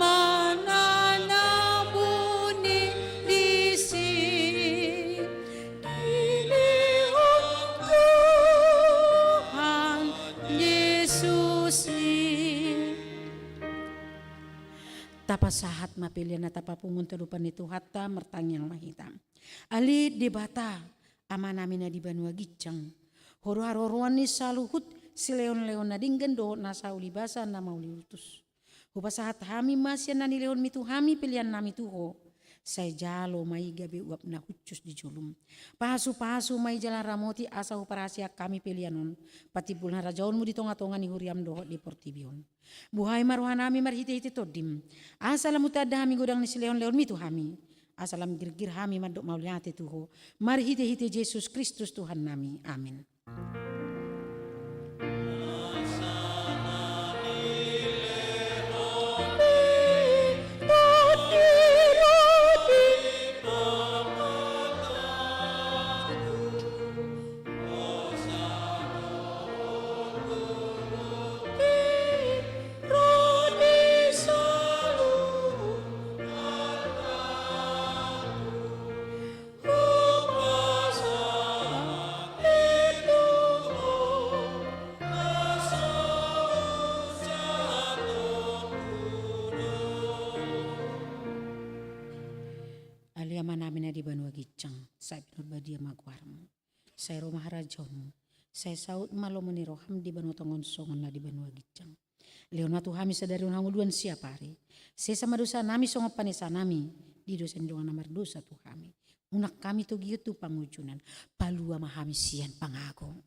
Manana buni disi, dilehon Tuhan Jesus i. Tapasahat ma pelean na tapapungu tu adopan ni Tuhanta, martangiang ma hita. Ale Debata, Amanami na di banua ginjang, Ho do haroroan ni saluhut silehonlehon na denggan dohot na saulibasa na mauliutus. Hupasahat hami ma sian na nilehonmi tu hami peleannami tu Ho, sai jalo ma i gabe uap na hushus di jolom. Pasupasu ma i jala ramoti asa huparhaseang hami pelean on patimbul harajaonmu di tongatonga ni huriam dohot di portibi on. Buhai ma rohanami marhitehite Tondim, asa lam hutanda hami godang ni silehonlehonmi tu hami, asa lam girgir hami mandok mauliate tu Ho, marhitehite Jesus Kristus Tuhannami. Amin. Ale Amanami na di banua ginjang, sai pinarbadia ma goarmu. Sai ro ma harajaonmu. Sai saut ma lomo ni roham di banua tonga on songon na di banua ginjang. Lehon ma tu hami sadari on hangoluan siapari. Sesa ma dosanami songon panesanami di dosa ni dongan na mardosa tu hami. Unang hami togihon tu pangunjunan. Palua ma hami sian pangago.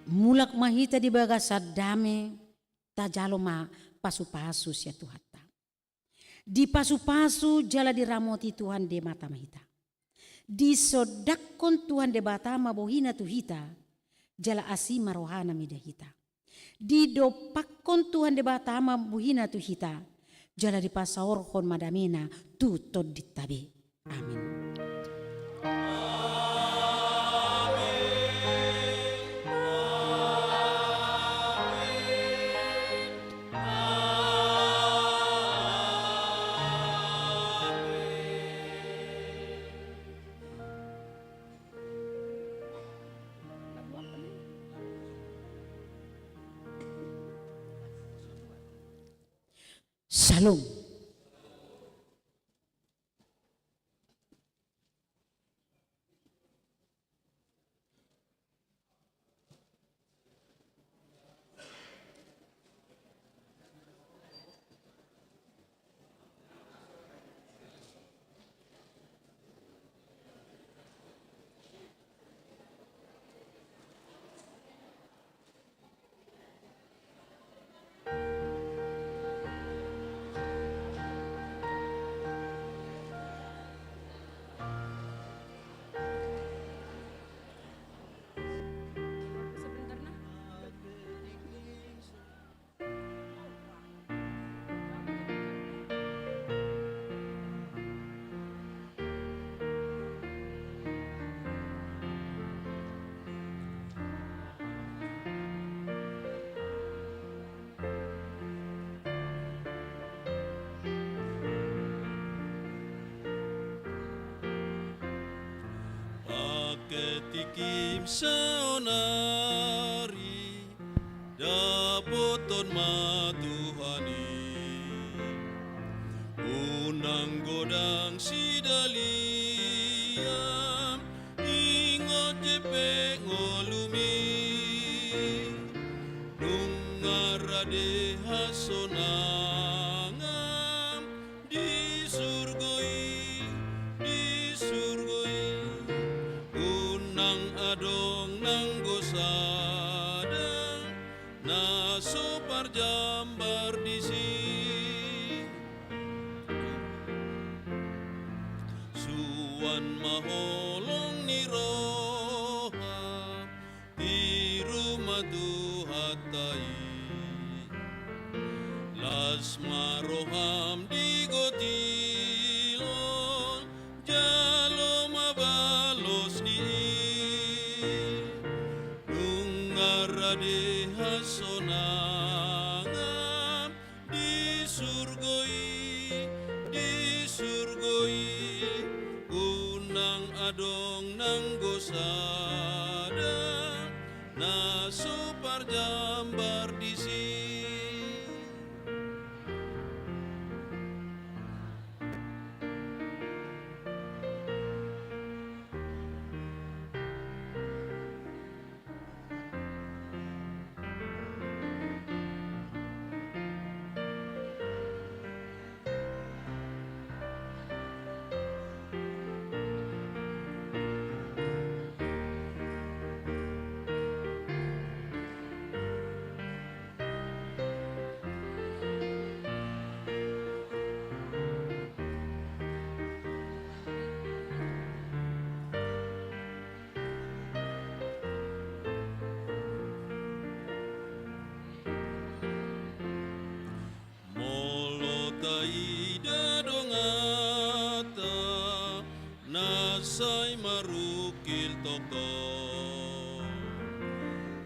Mulak ma hita di bagasan dame, tajalo ma pasupasu sian Tuhanta. Dipasupasu jala diramoti Tuhan Debata ma hita. Disondangkon Tuhan Debata ma bohina tu hita, jala asi ma rohana mida hita. Didompakkon Tuhan Debata ma bohina tu hita, jala dipasaorhon ma damena tu tondinta be. Amin. Shalom. Pake tingkim saonari, dapothon ma Tuhan i. Unang godang sidaliam, ingot je pe ngolumi. Nunga rade hasonangam di surgo i, di surgo i. Unang adong nanggo sada na so parjambar disi. Suan ma holong ni roha, tiru ma Tuhanta i. Las ma roham di gotilon, jalo ma balos ni i. Nunga rade hasonangam di surgo i, di surgo i. Unang adong nanggo sada na so parjambar disi. Molo taida donganta na sai marungkil tongtong,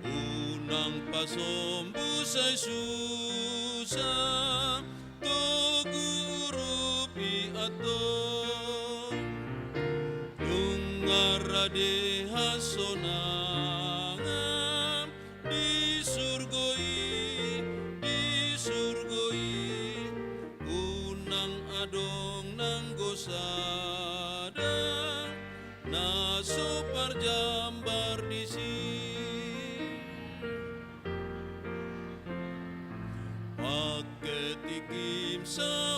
unang pasombu sai susa, togu urupi antong. Nunga rade hasonangam di surgo i, di surgo i. Unang adong nanggo sada na so parjambar disi. Pake tingkim sa